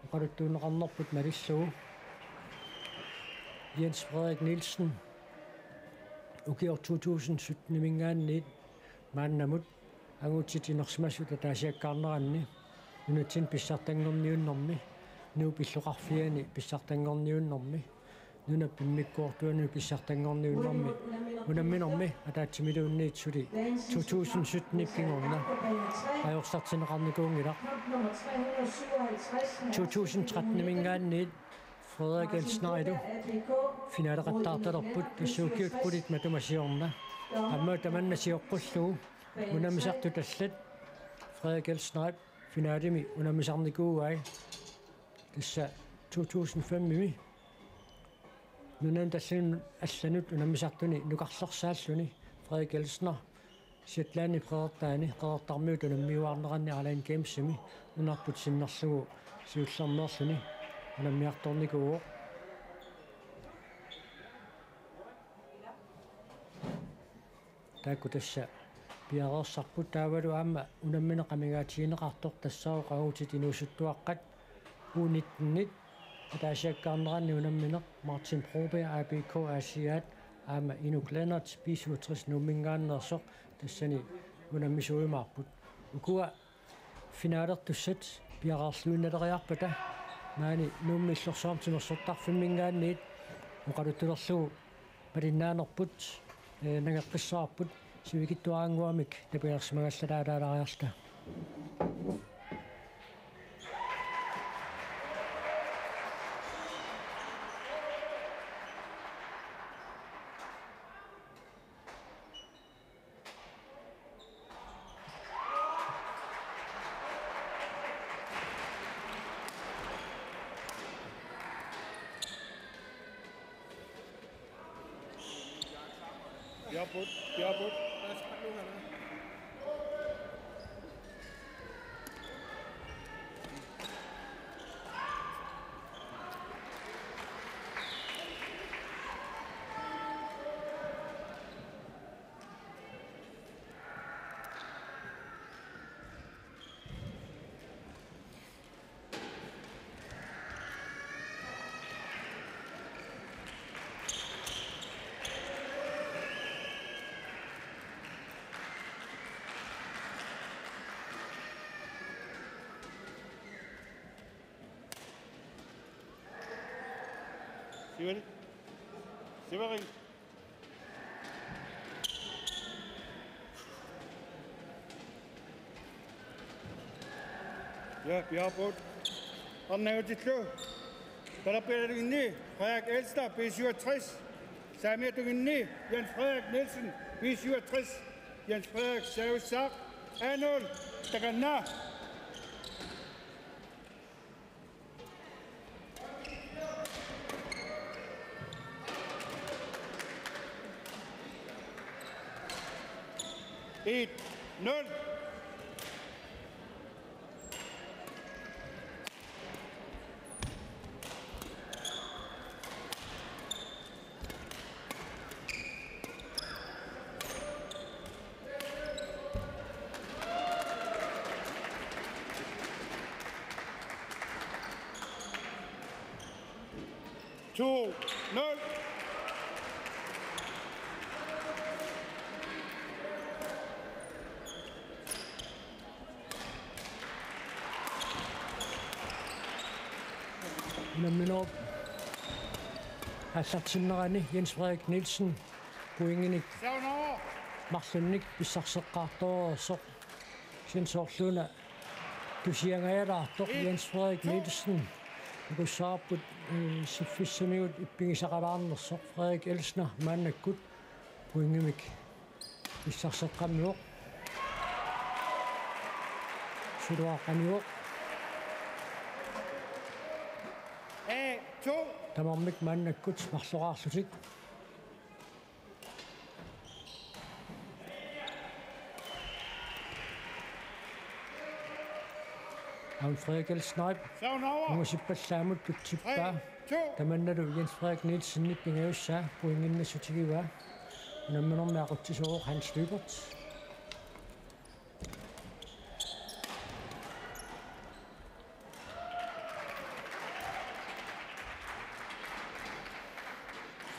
oqaluttuunneqarnerput malillugu Jens Frederik Nielsen ukioq to tusind sytten-iminngaanniit maannamut angutit inersimasut ataasiakkaarneranni nunatsinni pissartanngorniunnermi, Nuup illoqarfiani pissartanngorniunnermi, nunap immikkoortuanut pissartanngorniunnermi unamminermi ataatsimiluunniit suli to tusind sytten-ip kingorna ajorsartinneqarnikuunngilaq. To tusind tretten-iminngaanniit Frederik Elsnerilu finaleqattaartalerput, tassa ukiut qulit matuma siorna. Aamma tamanna sioqqullugu unammisartut allat Frederik Elsnerip finalemi unammisarnikuuai. Tassa to tusind fem-imi nunanut allanut, allanut unammisartuni nukarlersaalluni Frederik Elsner Shetlandip qeqertaani, qeqertarmiut unammiuaarneranni Island Gamesimi nunarput sinnerlugu siullermeerluni unammiartornikuuvoq. Taakku tassa piareersarput, taavalu aamma unammineq amigaatigineqartoq tassaavoq angutit inuusuttuaqqat U nitten-it ataasiakkaarneranni unammineq Martin Broberg, A B K Aasiaat, aamma Inuk Lennert, B syvogtres Nuumminngaanneersoq, tassani unammisuujumaarput. Ukua finalertussat piareerluinnaleriarpata maani Nuummi Illorsuarmi Timersortarfimminngaanniit oqaluttulerlugu malinnaanerput, eh, nangeqqissavarput, sivikitsuarannguamik tapilersimagallaraalaaleriarluta. Bjergbot, Bjergbot. Sivani. Sivani. Ja, vi har brugt. Om den er jo til klø. Talerpiatunginni Frederik Elsner, B syvogtres. Saamiatunginni Jens Frederik Nielsen, B syvogtres. Jens Frederik Savisak, A nul. Takanna. Et nul. To nul. Unamminerup aallartinnerani Jens Frederik Nielsen pointinik marlunnik pissarseqqaartoreersoq. Kisianni soorluuna tusiangajalaartoq Jens Frederik Nielsen. Takussavarput, eh, siffissamigut ippigisaqalaarnersoq. Frederik Elsner maannakkut pointimik pissarseqqammivoq. Suluaqqanivoq. A to. Tamarmik maannakkut marloraarlutik. Frederik Elsnerip angusippallaamut tutsippaa. Tamannalu Jens Frederik Nielsenip pingajussaa pointinnassutigivaa. Unamminermi aqutsisooq Hans Lyberth.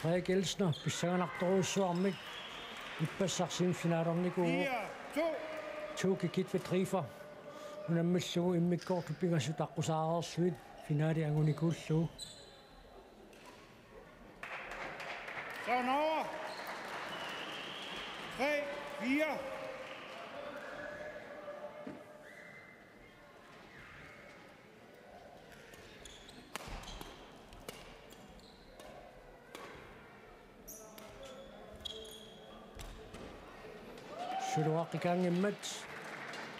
Frederik Elsner pissanganartorujussuarmik ippassaq semifinalernikuuvoq. Fire, to. Toke Kitve Driver unammillugu immikkoortut pingasut aqqusaareerlugit finale angunikuullugu. Så er den over. Tre, fire. Suluaqqikaanngimmat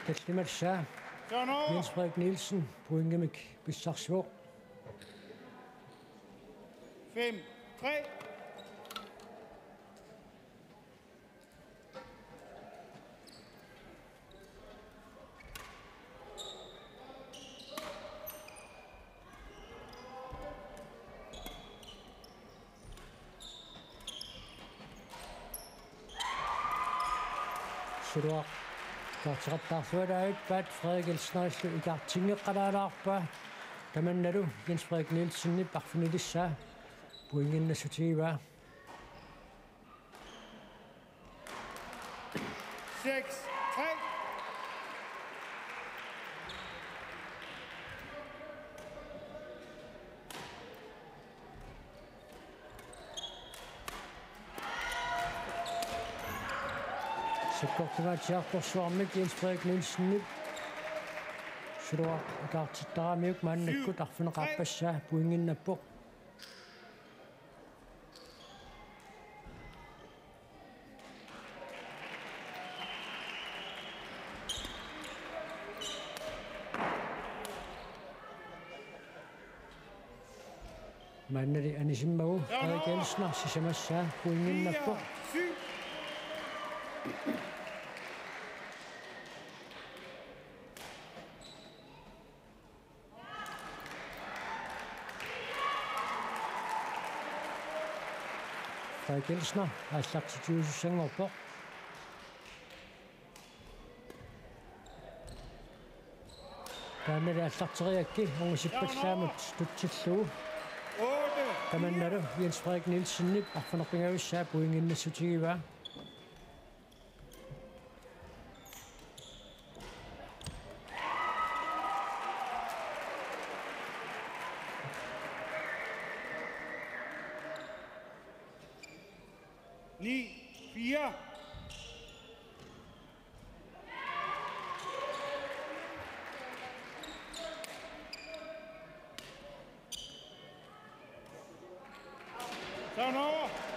tallimassaa. Så er den over. Jens Frederik Nielsen pointimik pissarsivoq. Fem, tre. Suluaq ikaarteqattaarlualaarpaa, Frederik Elsnerillu ikaartinngeqqalaalaarpaa. Tamannalu Jens Frederik Nielsenip arfinilissaa pointinnassutigivaa. Seks, tre. Sakkortungaatsiartorsuarmik Jens Frederik Nielsenip suluaq ikaartittaramiuk maannakkut arfineq-aappassaa pointinnappoq. Maannali anisimmagu Frederik Elsner sisamassaa pointinnappoq. Frederik Elsner aallartitiusussanngorpoq. Taannali aallarteriarakku angusippallaamut tutsillugu. Tamannalu Jens Frederik Nielsenip arfineq-pingajussaa pointinnassutigivaa. Ni, fire.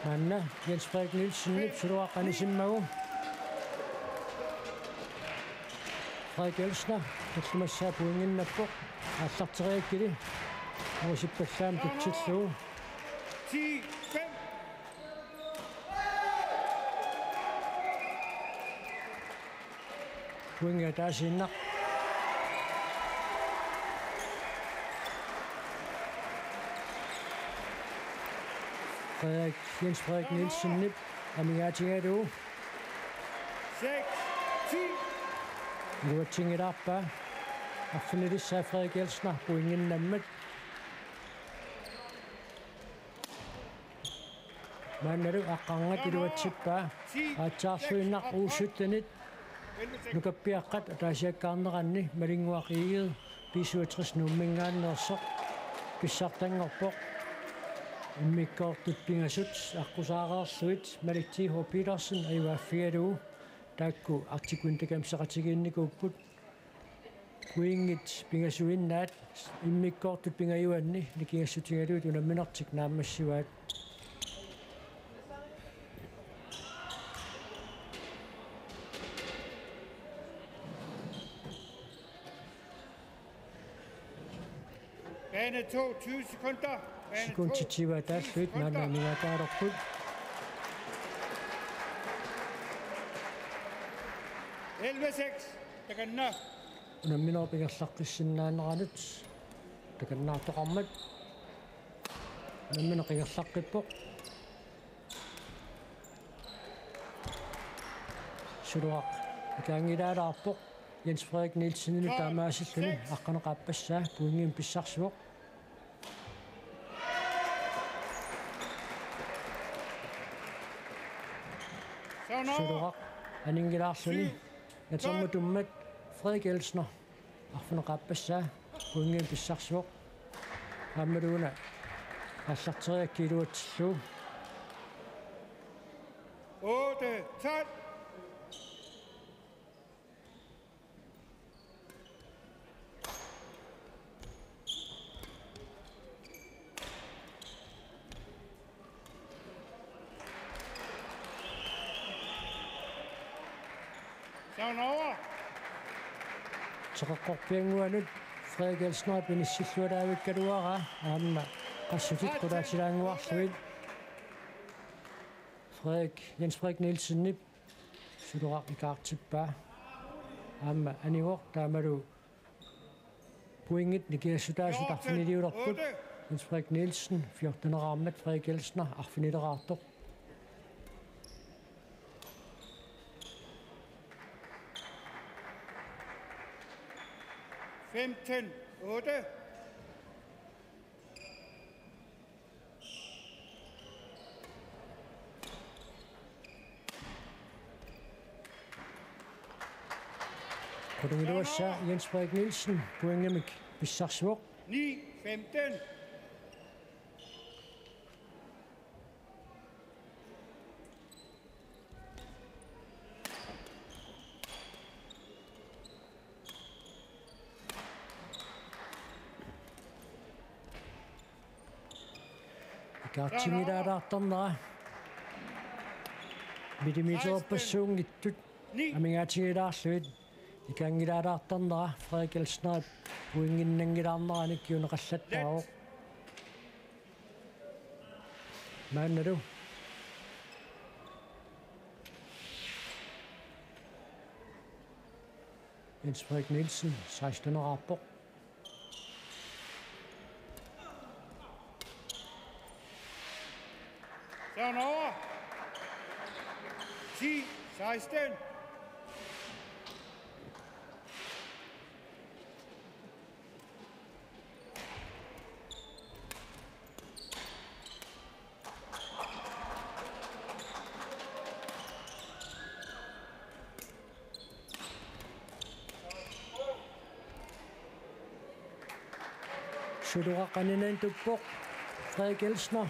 Maanna Jens Frederik Nielsenip suluaq anisimmagu. Frederik Elsner tallimassaa pointinnappoq. Aallarteriarakkulu angusippallaamut tutsillugu. Ti, fem. Pointi ataasiinnaq. Frederik, Jens Frederik Nielsenip amigaatigalugu. Seks, ti. Iluatsinngilaarpaa. Arfinilissaa Frederik Elsner pointinnammat. Maannalu aqqarngat iluatsippaa. Aatsaarluinnaq U syttenit nukappiaqqat ataasiakkaarneranni Malinnguaq Egede B syvogtres Nuumminngaanneersoq pissartanngorpoq. Immikkoortut pingasut aqqusaareerlugit Malik T H Petersen ajugaaffigalugu taakku Arctic Winter Games-eqatigiinnikuupput. Pointit pingasuinnaat immikkoortut pingajuanni nikingassutigalugit unamminertik naammassivaat. Bane to, tyve sekunder. Bane to, sekundit tyve tyvitaallugit maanna sekunder. Amigaataalerput. Elleve seks. Takanna. Unamminerup ingerlaqqissinnaaneraanut takannaartoqarmat. Unammineq ingerlaqqippoq. Suloraq ikaanngilaalaarpoq. Jens Frederik Nielsenillu taamaasilluni aqqaneq-aappassaa pointimik pissarsivoq. Suloraq aninngilaarluni. Natermutummat Frederik Elsner arfineq-aappassaa pointimik pissarsivoq. Aammalu una aallarteriakkit iluatsillugu. Otte tolv. Turnover. Teqeqqorpiannguanut Frederik Elsnerip inissillualaavikkaluaraa aamma qassutit qulaatilaannguarlugit. Frederik, Jens Frederik Nielsenip suloraq ikaartippaa. Aamma anivoq taamalu pointit nikingassutaasut arfiniliulerput. Jens Frederik Nielsen fjorteneraarmat Frederik Elsner arfinileraartoq. Femten otte. Qulungiluassaa Jens Frederik Nielsen pointimik pissarsivoq. Ni femten. Ikaartinngilaalaartarnera. Millimetererpassuunngitsut amigaatigilaarlugit. Ikaanngilaalaartarnera Frederik Elsnerip pointinnanngilaarnerani kinguneqallattaavoq. Maannalu Jens Frederik Nielsen seksteneraarpoq. Turnover. Ti seksten. Suloraq aninani tuppoq Frederik Elsner.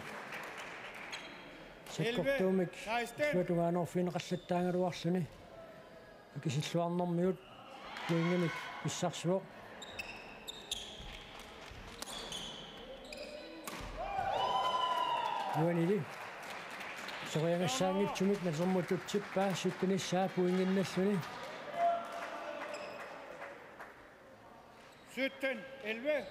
Sakkortuumik tungaanut fineqallattaagaluarluni. Akisilluarnermigut pointimik pissarsivoq. Uanili soriagassaanngitsumik natermut tutsippaa syttenissaa pointinnalluni. Sytten elleve.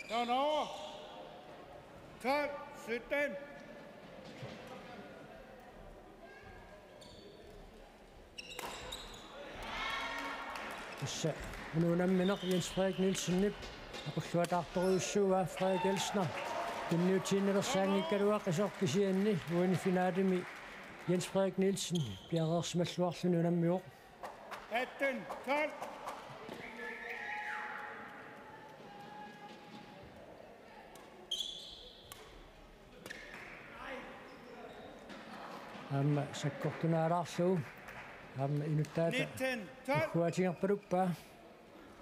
Turnover. Tolv sytten. Tassa unammineq Jens Frederik Nielsenip aqulluataartorujussuuaa. Frederik Elsner tunniutiinnalersaanngikkaluaqisoq, kisianni uani finalemi Jens Frederik Nielsen piareersimalluarluni unammivoq. Atten tolv. Aamma sakkortunaalaarlugu aamma inuttaata nitten tolv. Uhuatigerpaluppaa.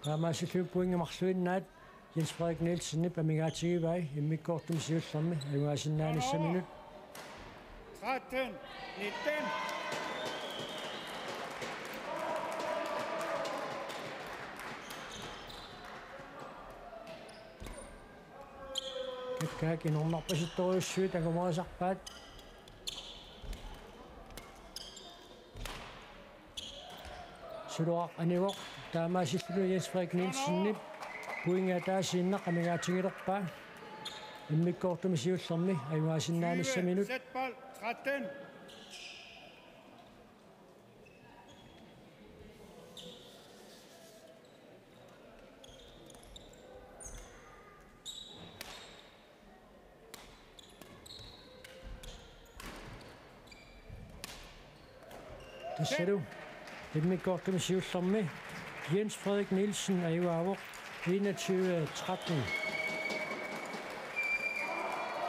Taamaasilluni pointit marluinnaat Jens Frederik Nielsenip amigaatigivai immikkoortumi siullermi ajugaasinnaanissaminut. Tretten nitten. Kakkaak inornarpasittorujussuit angumerisarpaat. Suloraq anivoq. Taamaasilluni Jens Frederik Nielsenip pointi ataasiinnaq amigaatigilerpaa. Immikkoortumi siullermi ajugaasinnaanissaminut. Sæt bold, tretten. Tassalu immikkoortumi siullermi Jens Frederik Nielsen ajugaavoq enogtyve tretten.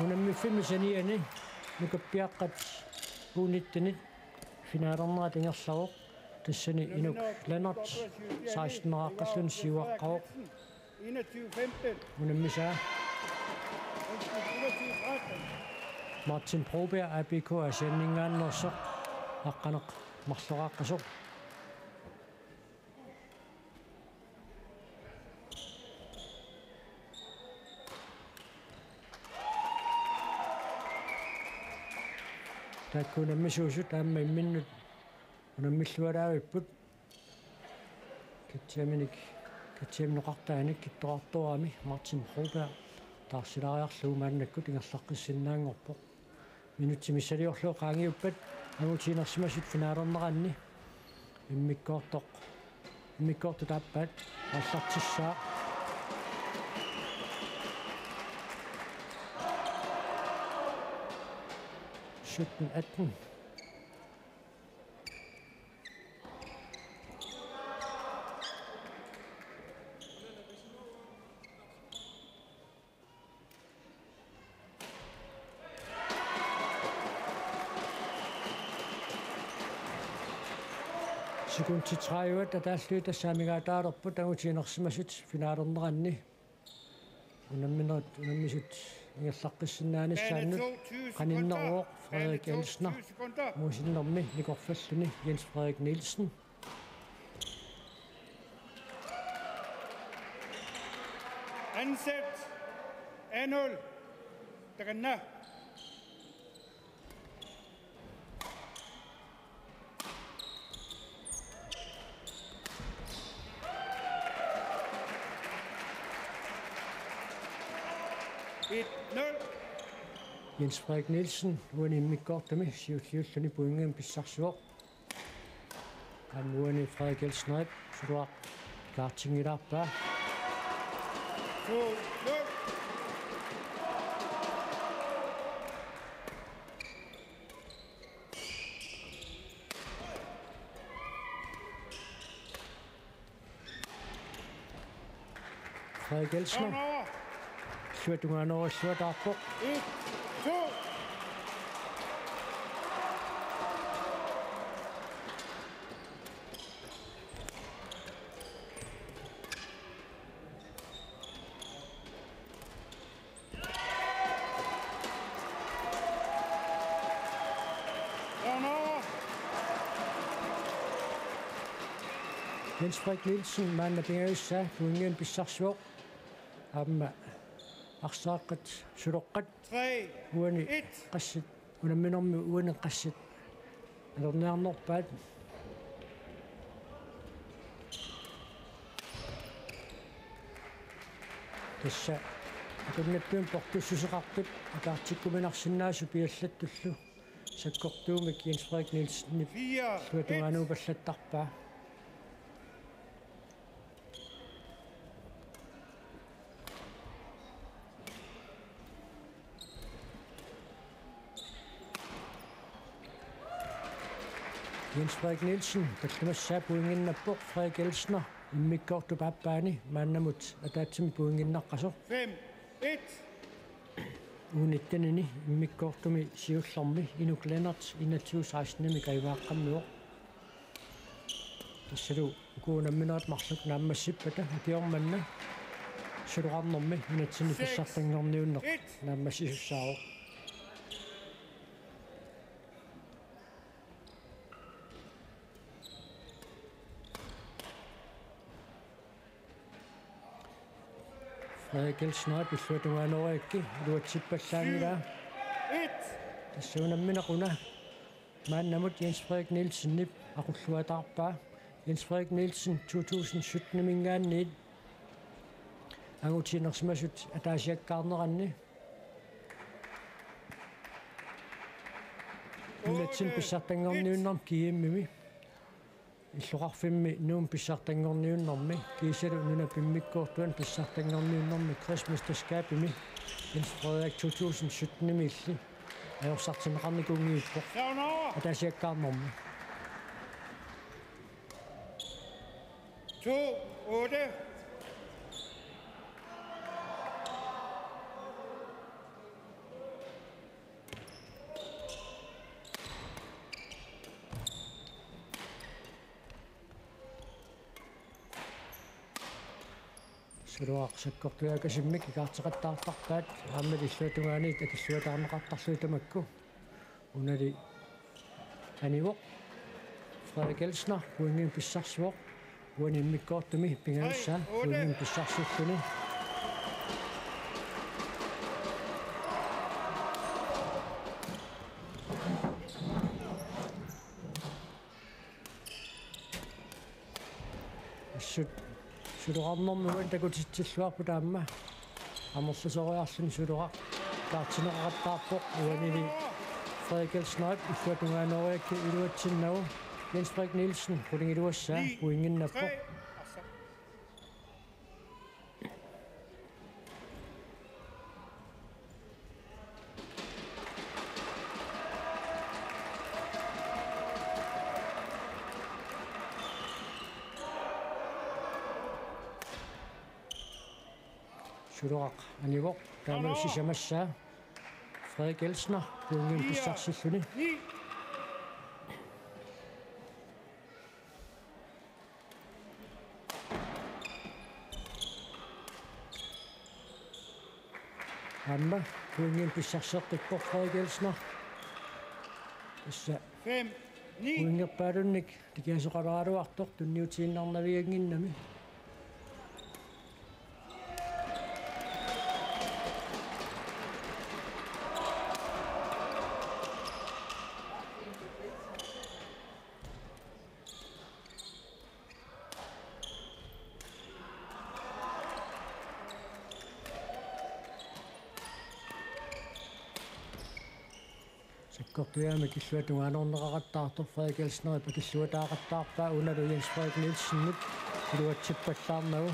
Unammiffimmi saniani nukappiaqqat U nitten-it finalernerat ingerlavoq. Tassani Inuk Lennert seksten-eraaqqalluni siuaqqavoq. Unammisaa. Martin Broberg, A B K Aasianninngaanneersoq, aqqaneq-marloraaqqasoq. Taakku unammisuusut aamma imminnut unammilluaraavipput. Katsiaminik, katsiaminoqartaanik kittorartorami Martin Broberg taarsilaariarlugu maannakkut ingerlaqqissinnaanngorpoq. Minutsit missiliorlugu qaangiuppat angutiinersimasut finalerneranni immikkoortoq, immikkoortut aappaat aallartissaaq. Sytten atten. Sekundit tredive ataallugit tassa amigaataalerput angutiinersimasut finalerneranni. Unamminerit, unammisut ingerlaqqissinnaanissaannut qaninneruvoq Frederik Elsner. Muusinnermi nikorfalluni Jens Frederik Nielsen. Ansæt A nul. Takanna. Et nul. Jens Frederik Nielsen, uani immikkoortumi siulliulluni pointimik pissarsivoq. Aamma uani Frederik Elsnerip suluaq kaartinngilaarpaa. To nul. Frederik Elsner. Illuatungaanoorissuataarpoq. Et, to. Jens Frederik Nielsen maanna pingajussaa pointimik pissarsivoq. Aamma arsaaqqat suloqqat. Tre, uani et. Qassit, unamminermi uani qassit atorniarnerpaat. Tassa akunnattuumik portussuseqartut ataartikkuminarsinnaasut piallattullu sakkortuumik Jens Frederik Nielsenip illuatungaanuupallattarpaa. Jens Frederik Nielsen tallimassaa pointinnappoq, Frederik Elsner immikkoortup aappaani maannamut ataatsimik pointinnaqqasoq. Fem, et. U nitten-ini immikkoortumi siullermi Inuk Lennert enogtyve seksten-imik ajugaaqqammivoq. Tassalu uku unamminerit marluk naammassippata ukioq manna suloqarnermi nunatsinni pissartanngorniunneq naammassisussaavoq. Frederik Elsner illuatungaanooriarlugu iluatsippallaanngilaa. Tassa unammineq una maannamut Jens Frederik Nielsenip aqulluataarpaa. Jens Frederik Nielsen to tusind sytten-imiingaanniit angutiinersimasut ataasiakkaarneranni. Nunatsinni pissartanngorniunnermi G M-imi. Illoqarfimmi Nuummi pissartanngorniunnermi. Kiisalu nunap immikkoortuani pissartanngorniunnermi kredsmesterskabimi. Jens Frederik to tusind sytten-imiilli. Ajorsartinneqarnikuunngippoq. Ataasiakkaarnermi. To, otte. Suloaq sakkortujaakasimmik ikaarteqattaartarpaat, aamma illuatungaaniit akilluataarneqartarlugit tamakku. Unali anivoq. Frederik Elsner pointimik pissarsivoq. Uani immikkoortumi pingajussaa pointimik pissarsilluni. Assut suloqarnermi uani takutitsilluarput aamma. Amerlasoriarluni suloqaq ikaartinneqaqattaarpoq uanili Frederik Elsnerip illuatungaanooriakkit iluatsinnagu. Jens Frederik Nielsen qulingiluassaa pointinnappoq. Suloqaq anivoq taamalu sisamassaa. Frederik Elsner pointimik pissarsilluni. Aamma pointimik pissarseqqippoq Frederik Elsner. Tassa pointerpaalunnik nikiasoqaraluartoq tunniutiinnarnaviannginnami. Sakkortujaamik illuatungaanorneqaqattaartoq Frederik Elsnerip akilluataaqattaarpaa unalu Jens Frederik Nielsenip iluatsippallaarnagu.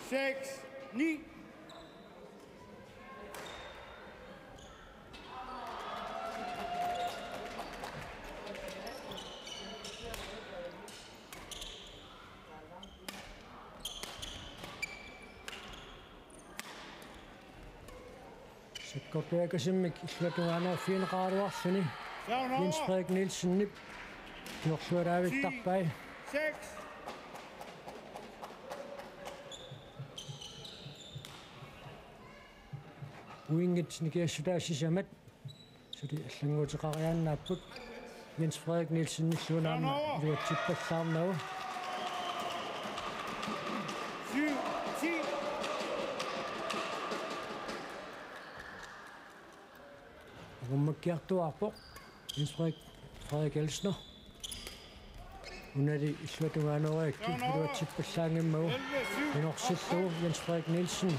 Seks, ni. Sakkortujaakasimmik illuatungaanorfigineqaraluarluni Jens Frederik Nielsenip kingorlualaavittarpai. Pointit nikiassutaat sisamat suli allannguuteqariaannaapput. Jens Frederik Nielsenillu una aamma iluatsippallaarnagu. Syv, ti. Angummakkiartuaarpoq Jens Frederik, Frederik Elsner. Unali illuatungaanooriakkit iluatsippallaanngimmagu. Inorsillugu Jens Frederik Nielsen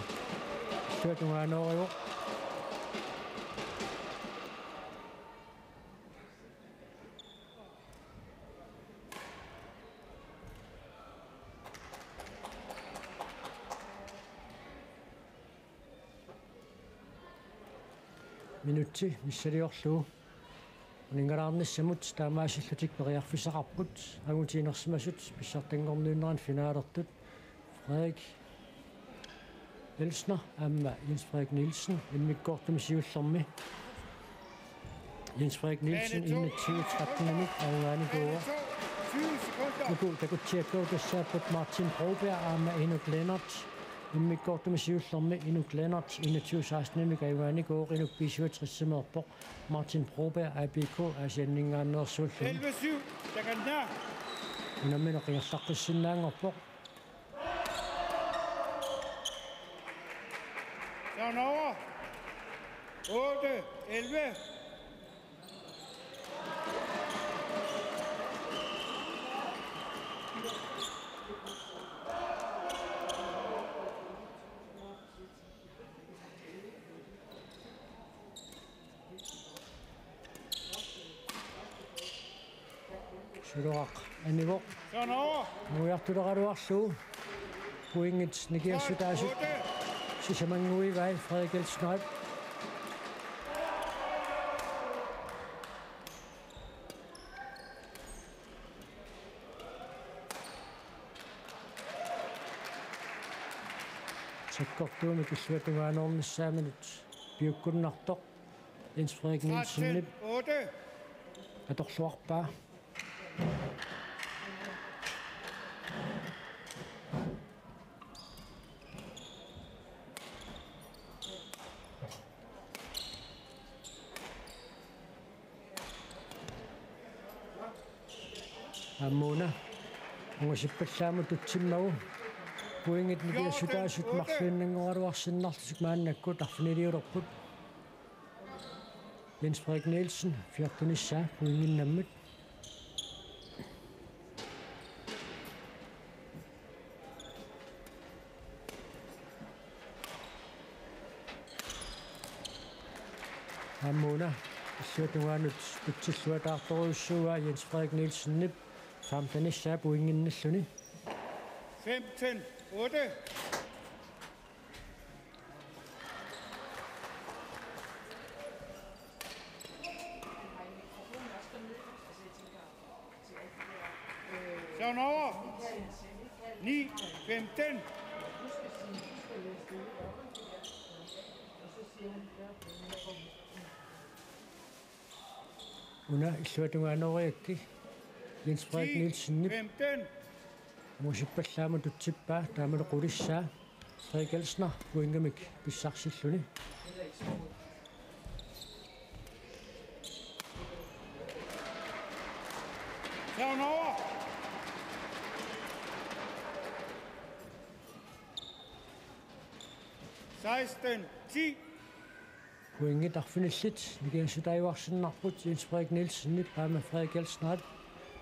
illuatungaanoorivoq. Minutsi missiliorlugu uninngalaarnissamut taamaasillutik periarfissaqarput, angutiinersimasut pissartanngorniunneranni finalertut. Frederik Elsner aamma Jens Frederik Nielsen immikkoortumi siullermi. Jens Frederik Nielsen enogtyve tretten-imik ajugaanikuuvoq. Uku takutsiakkagut tassaapput Martin Broberg aamma Inuk Lennert. Immikkoortumi siullermi Inuk Lennert enogtyve seksten-imik ajugaanikuuvoq, Inuk B syvogtres-imeerpoq. Martin Broberg, A B K, Aasianninngaanneersuulluni. Elleve syv, takanna. Unammineq ingerlaqqissinnaanngorpoq. Turnover. Otte, elleve. Suloaq anivoq. Ujartuleqaluarlu. Pointit nikingassutaasut. Sisamannguivai Frederik Elsenip. Sakkortuumik illuatungaanunnissaaminut piukkunnartoq Jens Frederik Nielsenip atorluarpaa. Aamma una ungusippallaamut tutsimmagu pointit nikingassutaasut marluinnanngoraluarsinnarlutik maannakkut arfiniliulerput. Jens Frederik Nielsen fjortenissaa pointinnammat. Aamma una illuatungaanut tutsilluataartorujussuuaa Jens Frederik Nielsenip femtenissaa pointinnalluni. Femten otte. Søren over. Ni femten. Una illuatungaanooriakkit Jens Frederik Nielsenip ungusippallaamut tutsippaa, taamalu qulissaa Frederik Elsner pointimik pissarsilluni. Søren over. Seksten ti. Pointit arfinillit nikingassutaajuarsinnarput Jens Frederik Nielsenip aamma Frederik Elsnerip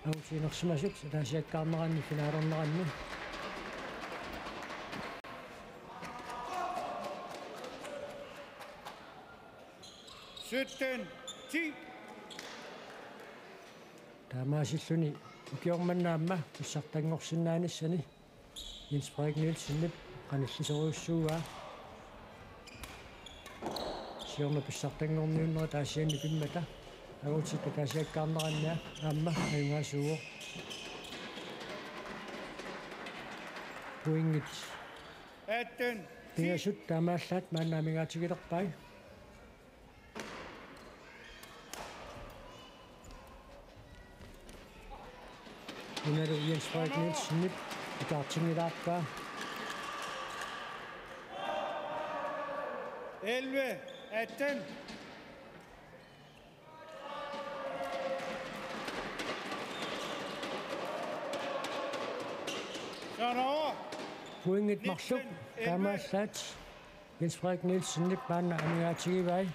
angutiinersimasut ataasiakkaarneranni finalerneranni. Sytten ti. Taamaasilluni ukioq manna aamma pissartanngorsinnaanissani Jens Frederik Nielsenip qanillisorujussuuaa. Siorna pissartanngorniunnerit Aasianni pimmata angutit ataasiakkaarneranni aamma ajugaasuuvoq. Pointit atten ti. Pingasut taamaallaat maanna amigaatigilerpai. Unalu Jens Frederik Nielsenip ikaartinngilaarpaa. Elleve atten. Pointit marluk taamaallaat Jens Frederik Nielsenip maanna amigaatigivai.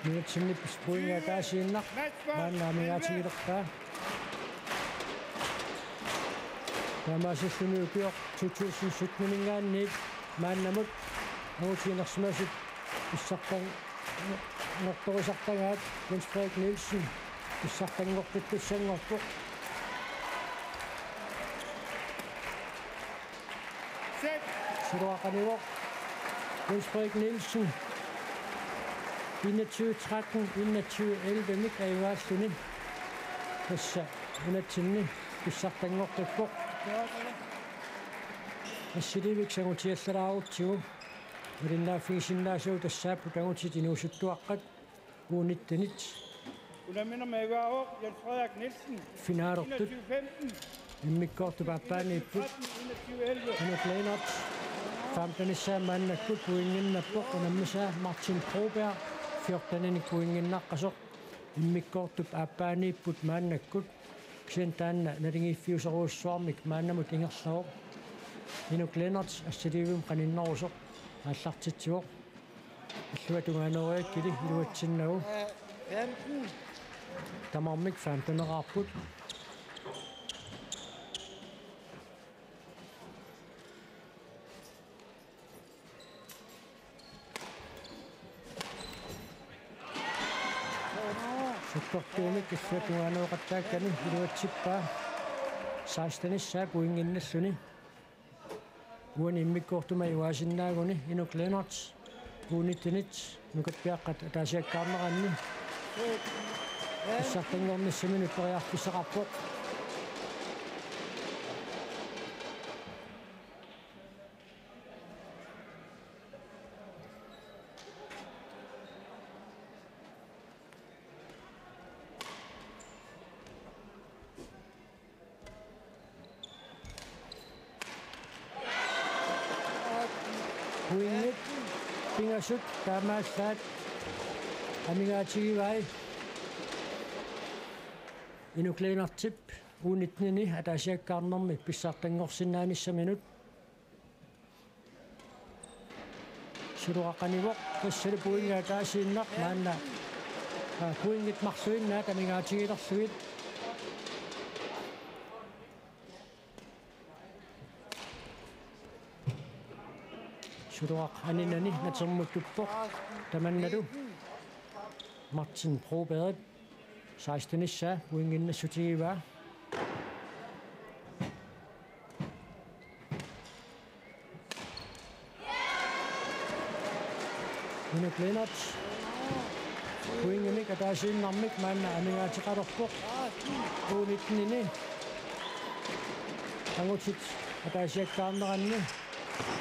Nielsenip pointit ataasiinnaq maanna amigaatigilerpaa. Taamaasilluni ukioq to tusind sytten-iminngaanniit maannamut angutiinersimasut pissartanngortorisartagaat Jens Frederik Nielsen pissartanngortuttussanngorpoq. Suloaq anivoq. Jens Frederik Nielsen. Enogtyve tretten, enogtyve elleve-mik ajugaalluni. Tassa nunatsinni pissartanngortippoq. Assiliivik sangutiallalaarutsigu. Malinnaaffigisinnaasagut tassaapput angutit inuusuttuaqqat. U nitten-it. Unamminermi ajugaavoq Jens Frederik Nielsen. Finalertut. Enogtyve femten. Immikkoortup aappaaniipput. Enogtyve tretten, enogtyve elleve. Henrik Lennert. Femtenissaa maannakkut pointinnappoq, unammisaa Martin Broberg fjorteninik pointinnaqqasoq. Immikkoortup aappaaniipput maannakkut. Kisianni taanna naligiiffiusorujussuarmik maannamut ingerlavoq. Henrik Lennert assiliivimmi qaninnerusoq aallartitsivoq. Illuatungaanooriakkili iluatsinnagu. Femten. Tamarmik femteneqarput. Sukkortuumik illuatungaaneruqattaakkani iluatsippaa. Sekstenissaa pointinnginnalluni. Uani immikkoortumi ajugaasinnaaguni Inuk Lennert U nittenit nukappiaqqat ataasiakkaarneranni pissartanngornissaminut periarfissaqarpoq. Pointit pingasut taamaallaat amigaatigivai. Inuk Lennertip U nittenini ataasiakkaarnermi pissartanngorsinnaanissaminut. Suloraq anivoq, tassali pointi ataasiinnaq maanna. Aa, pointit marluinnaat amigaatigilerlugit. Suloraq aninani natermutuppoq. Tamannalu Martin Broberg. Sekstenissaa pointinnassutigivaa. Inuk Lennert. Pointimik ataasiinnarmik maanna amigaateqalerpoq. U nittenini angutit ataasiakkaarneranni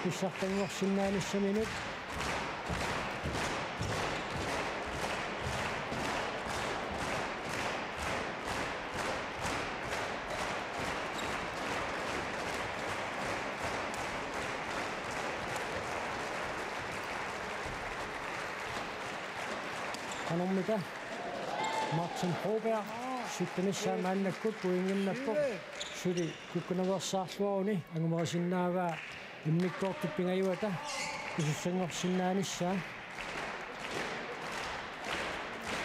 pissartanngorsinnaanissaminut. Qanormita Martin Broberg, syttenissaa maannakkut pointinnappoq, suli kukkunaveersaarluaruni angumerisinnaavaa immikkoortup pingajuata pisussanngorsinnaanissaa.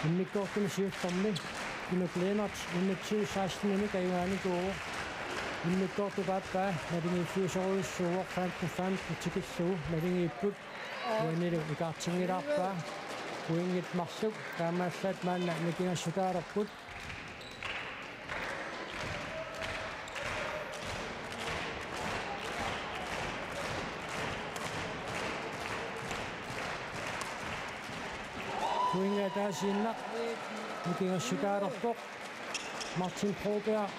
Immikkoortumi siullermi Inuk Lennert enogtyve seksten-inik ajugaanikuuvoq. Immikkoortup aappaa naligiiffiusorujussuuvoq, femten femten tikillugu naligiipput. Uanilu ikaartinngilaarpaa. Pointit marluk taamaallaat maanna nikingassutaalerput. Pointit ataasiinnaq nikingassutaalerpoq. Martin Broberg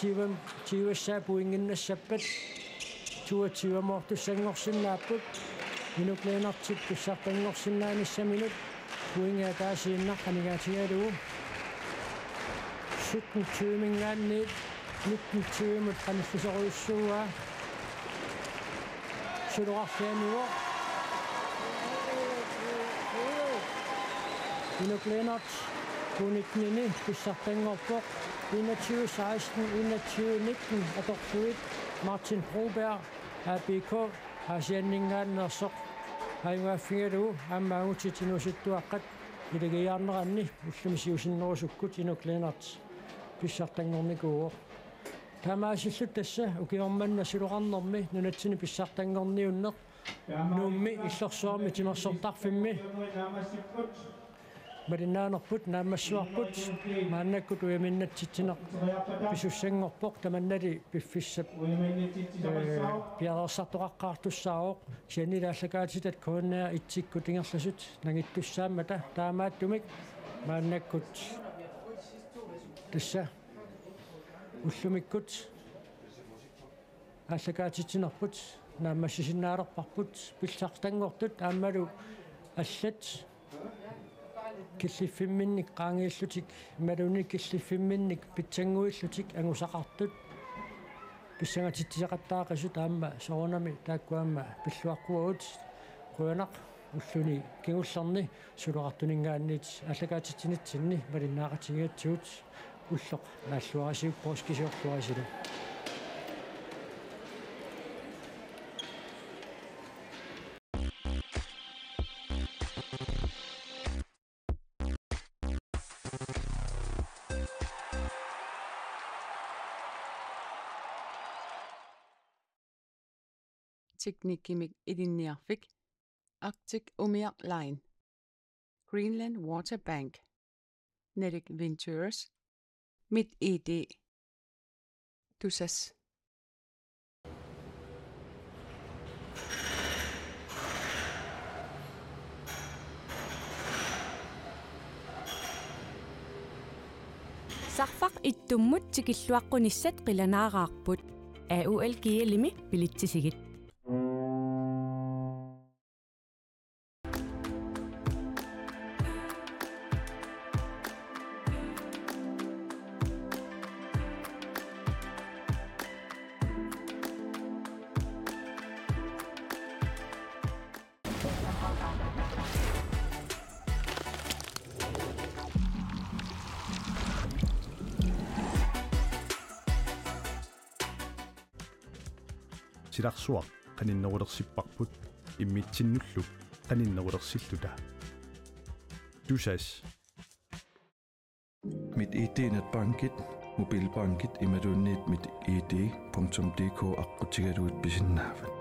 tyve, tyve-ssaa pointinnassappat toogtyve-moortussanngorsinnaapput. Inuk Lennertip pissartanngorsinnaanissaminut pointit ataasiinnaq amigaatigalugu. Sytten tyve-minngaanniit nitten tyve-mut qanillisorujussuuaa. Sulorarsianivoq. Inuk Lennert U nittenini pissartanngorpoq. Enogtyve seksten, enogtyve nitten atorlugit Martin Broberg, A B K, Aasianninngaanneersoq ajugaaffigalugu aamma angutit inuusuttuaqqat ilagiiaarneranni ullumi siusinnerusukkut Inuk Lennert pissartanngornikuuvoq. Taamaasilluta tassa ukioq manna sulorarnermi nunatsinni pissartanngorniunneq Nuummi, Illorsuarmi, Timersortarfimmi malinnaanerput naammassivarput. Maannakkut ujaminnatsitsineq pisussanngorpoq, tamannali piffissap, ee, piareersartoqaqqaartussaavoq. Kisiannili aallakaatitat K N R et-ikkut ingerlasut nangittussaammata, taamaattumik maannakkut tassa ullumikkut aallakaatitsinerput naammassisinnaalerparput, pissartanngortut aammalu allat killiffimminnik qaangiillutik imaluunniit killiffimminnik pitsannguillutik angusaqartut pissangatitseqattaaqisut aamma soorunami taakku aamma pilluaqquagut. Qujanaq ulluni kingullerni sulorartuninngaanniit aallakaatitsinitsinni malinnaaqatigigatsigut. Ulloq naalluarisiuk, poorskisiorluarisilu. Teknikkimik Ilinniarfik, Arctic Umiaq Line, Greenland Water Bank, Nordic Ventures, MitID, Tusass. Sarfaq ittummut tikilluaqqunissat qilanaaraarput. A U L G L-imi bilitsisigit. Silarsuaq qaninnerulersipparput immitsinnullu qaninnerulersilluta. Tusass. MitID netbankit, mobilbankit imaluunniit mitid punktum D K aqqutigalugit pisinnaavat.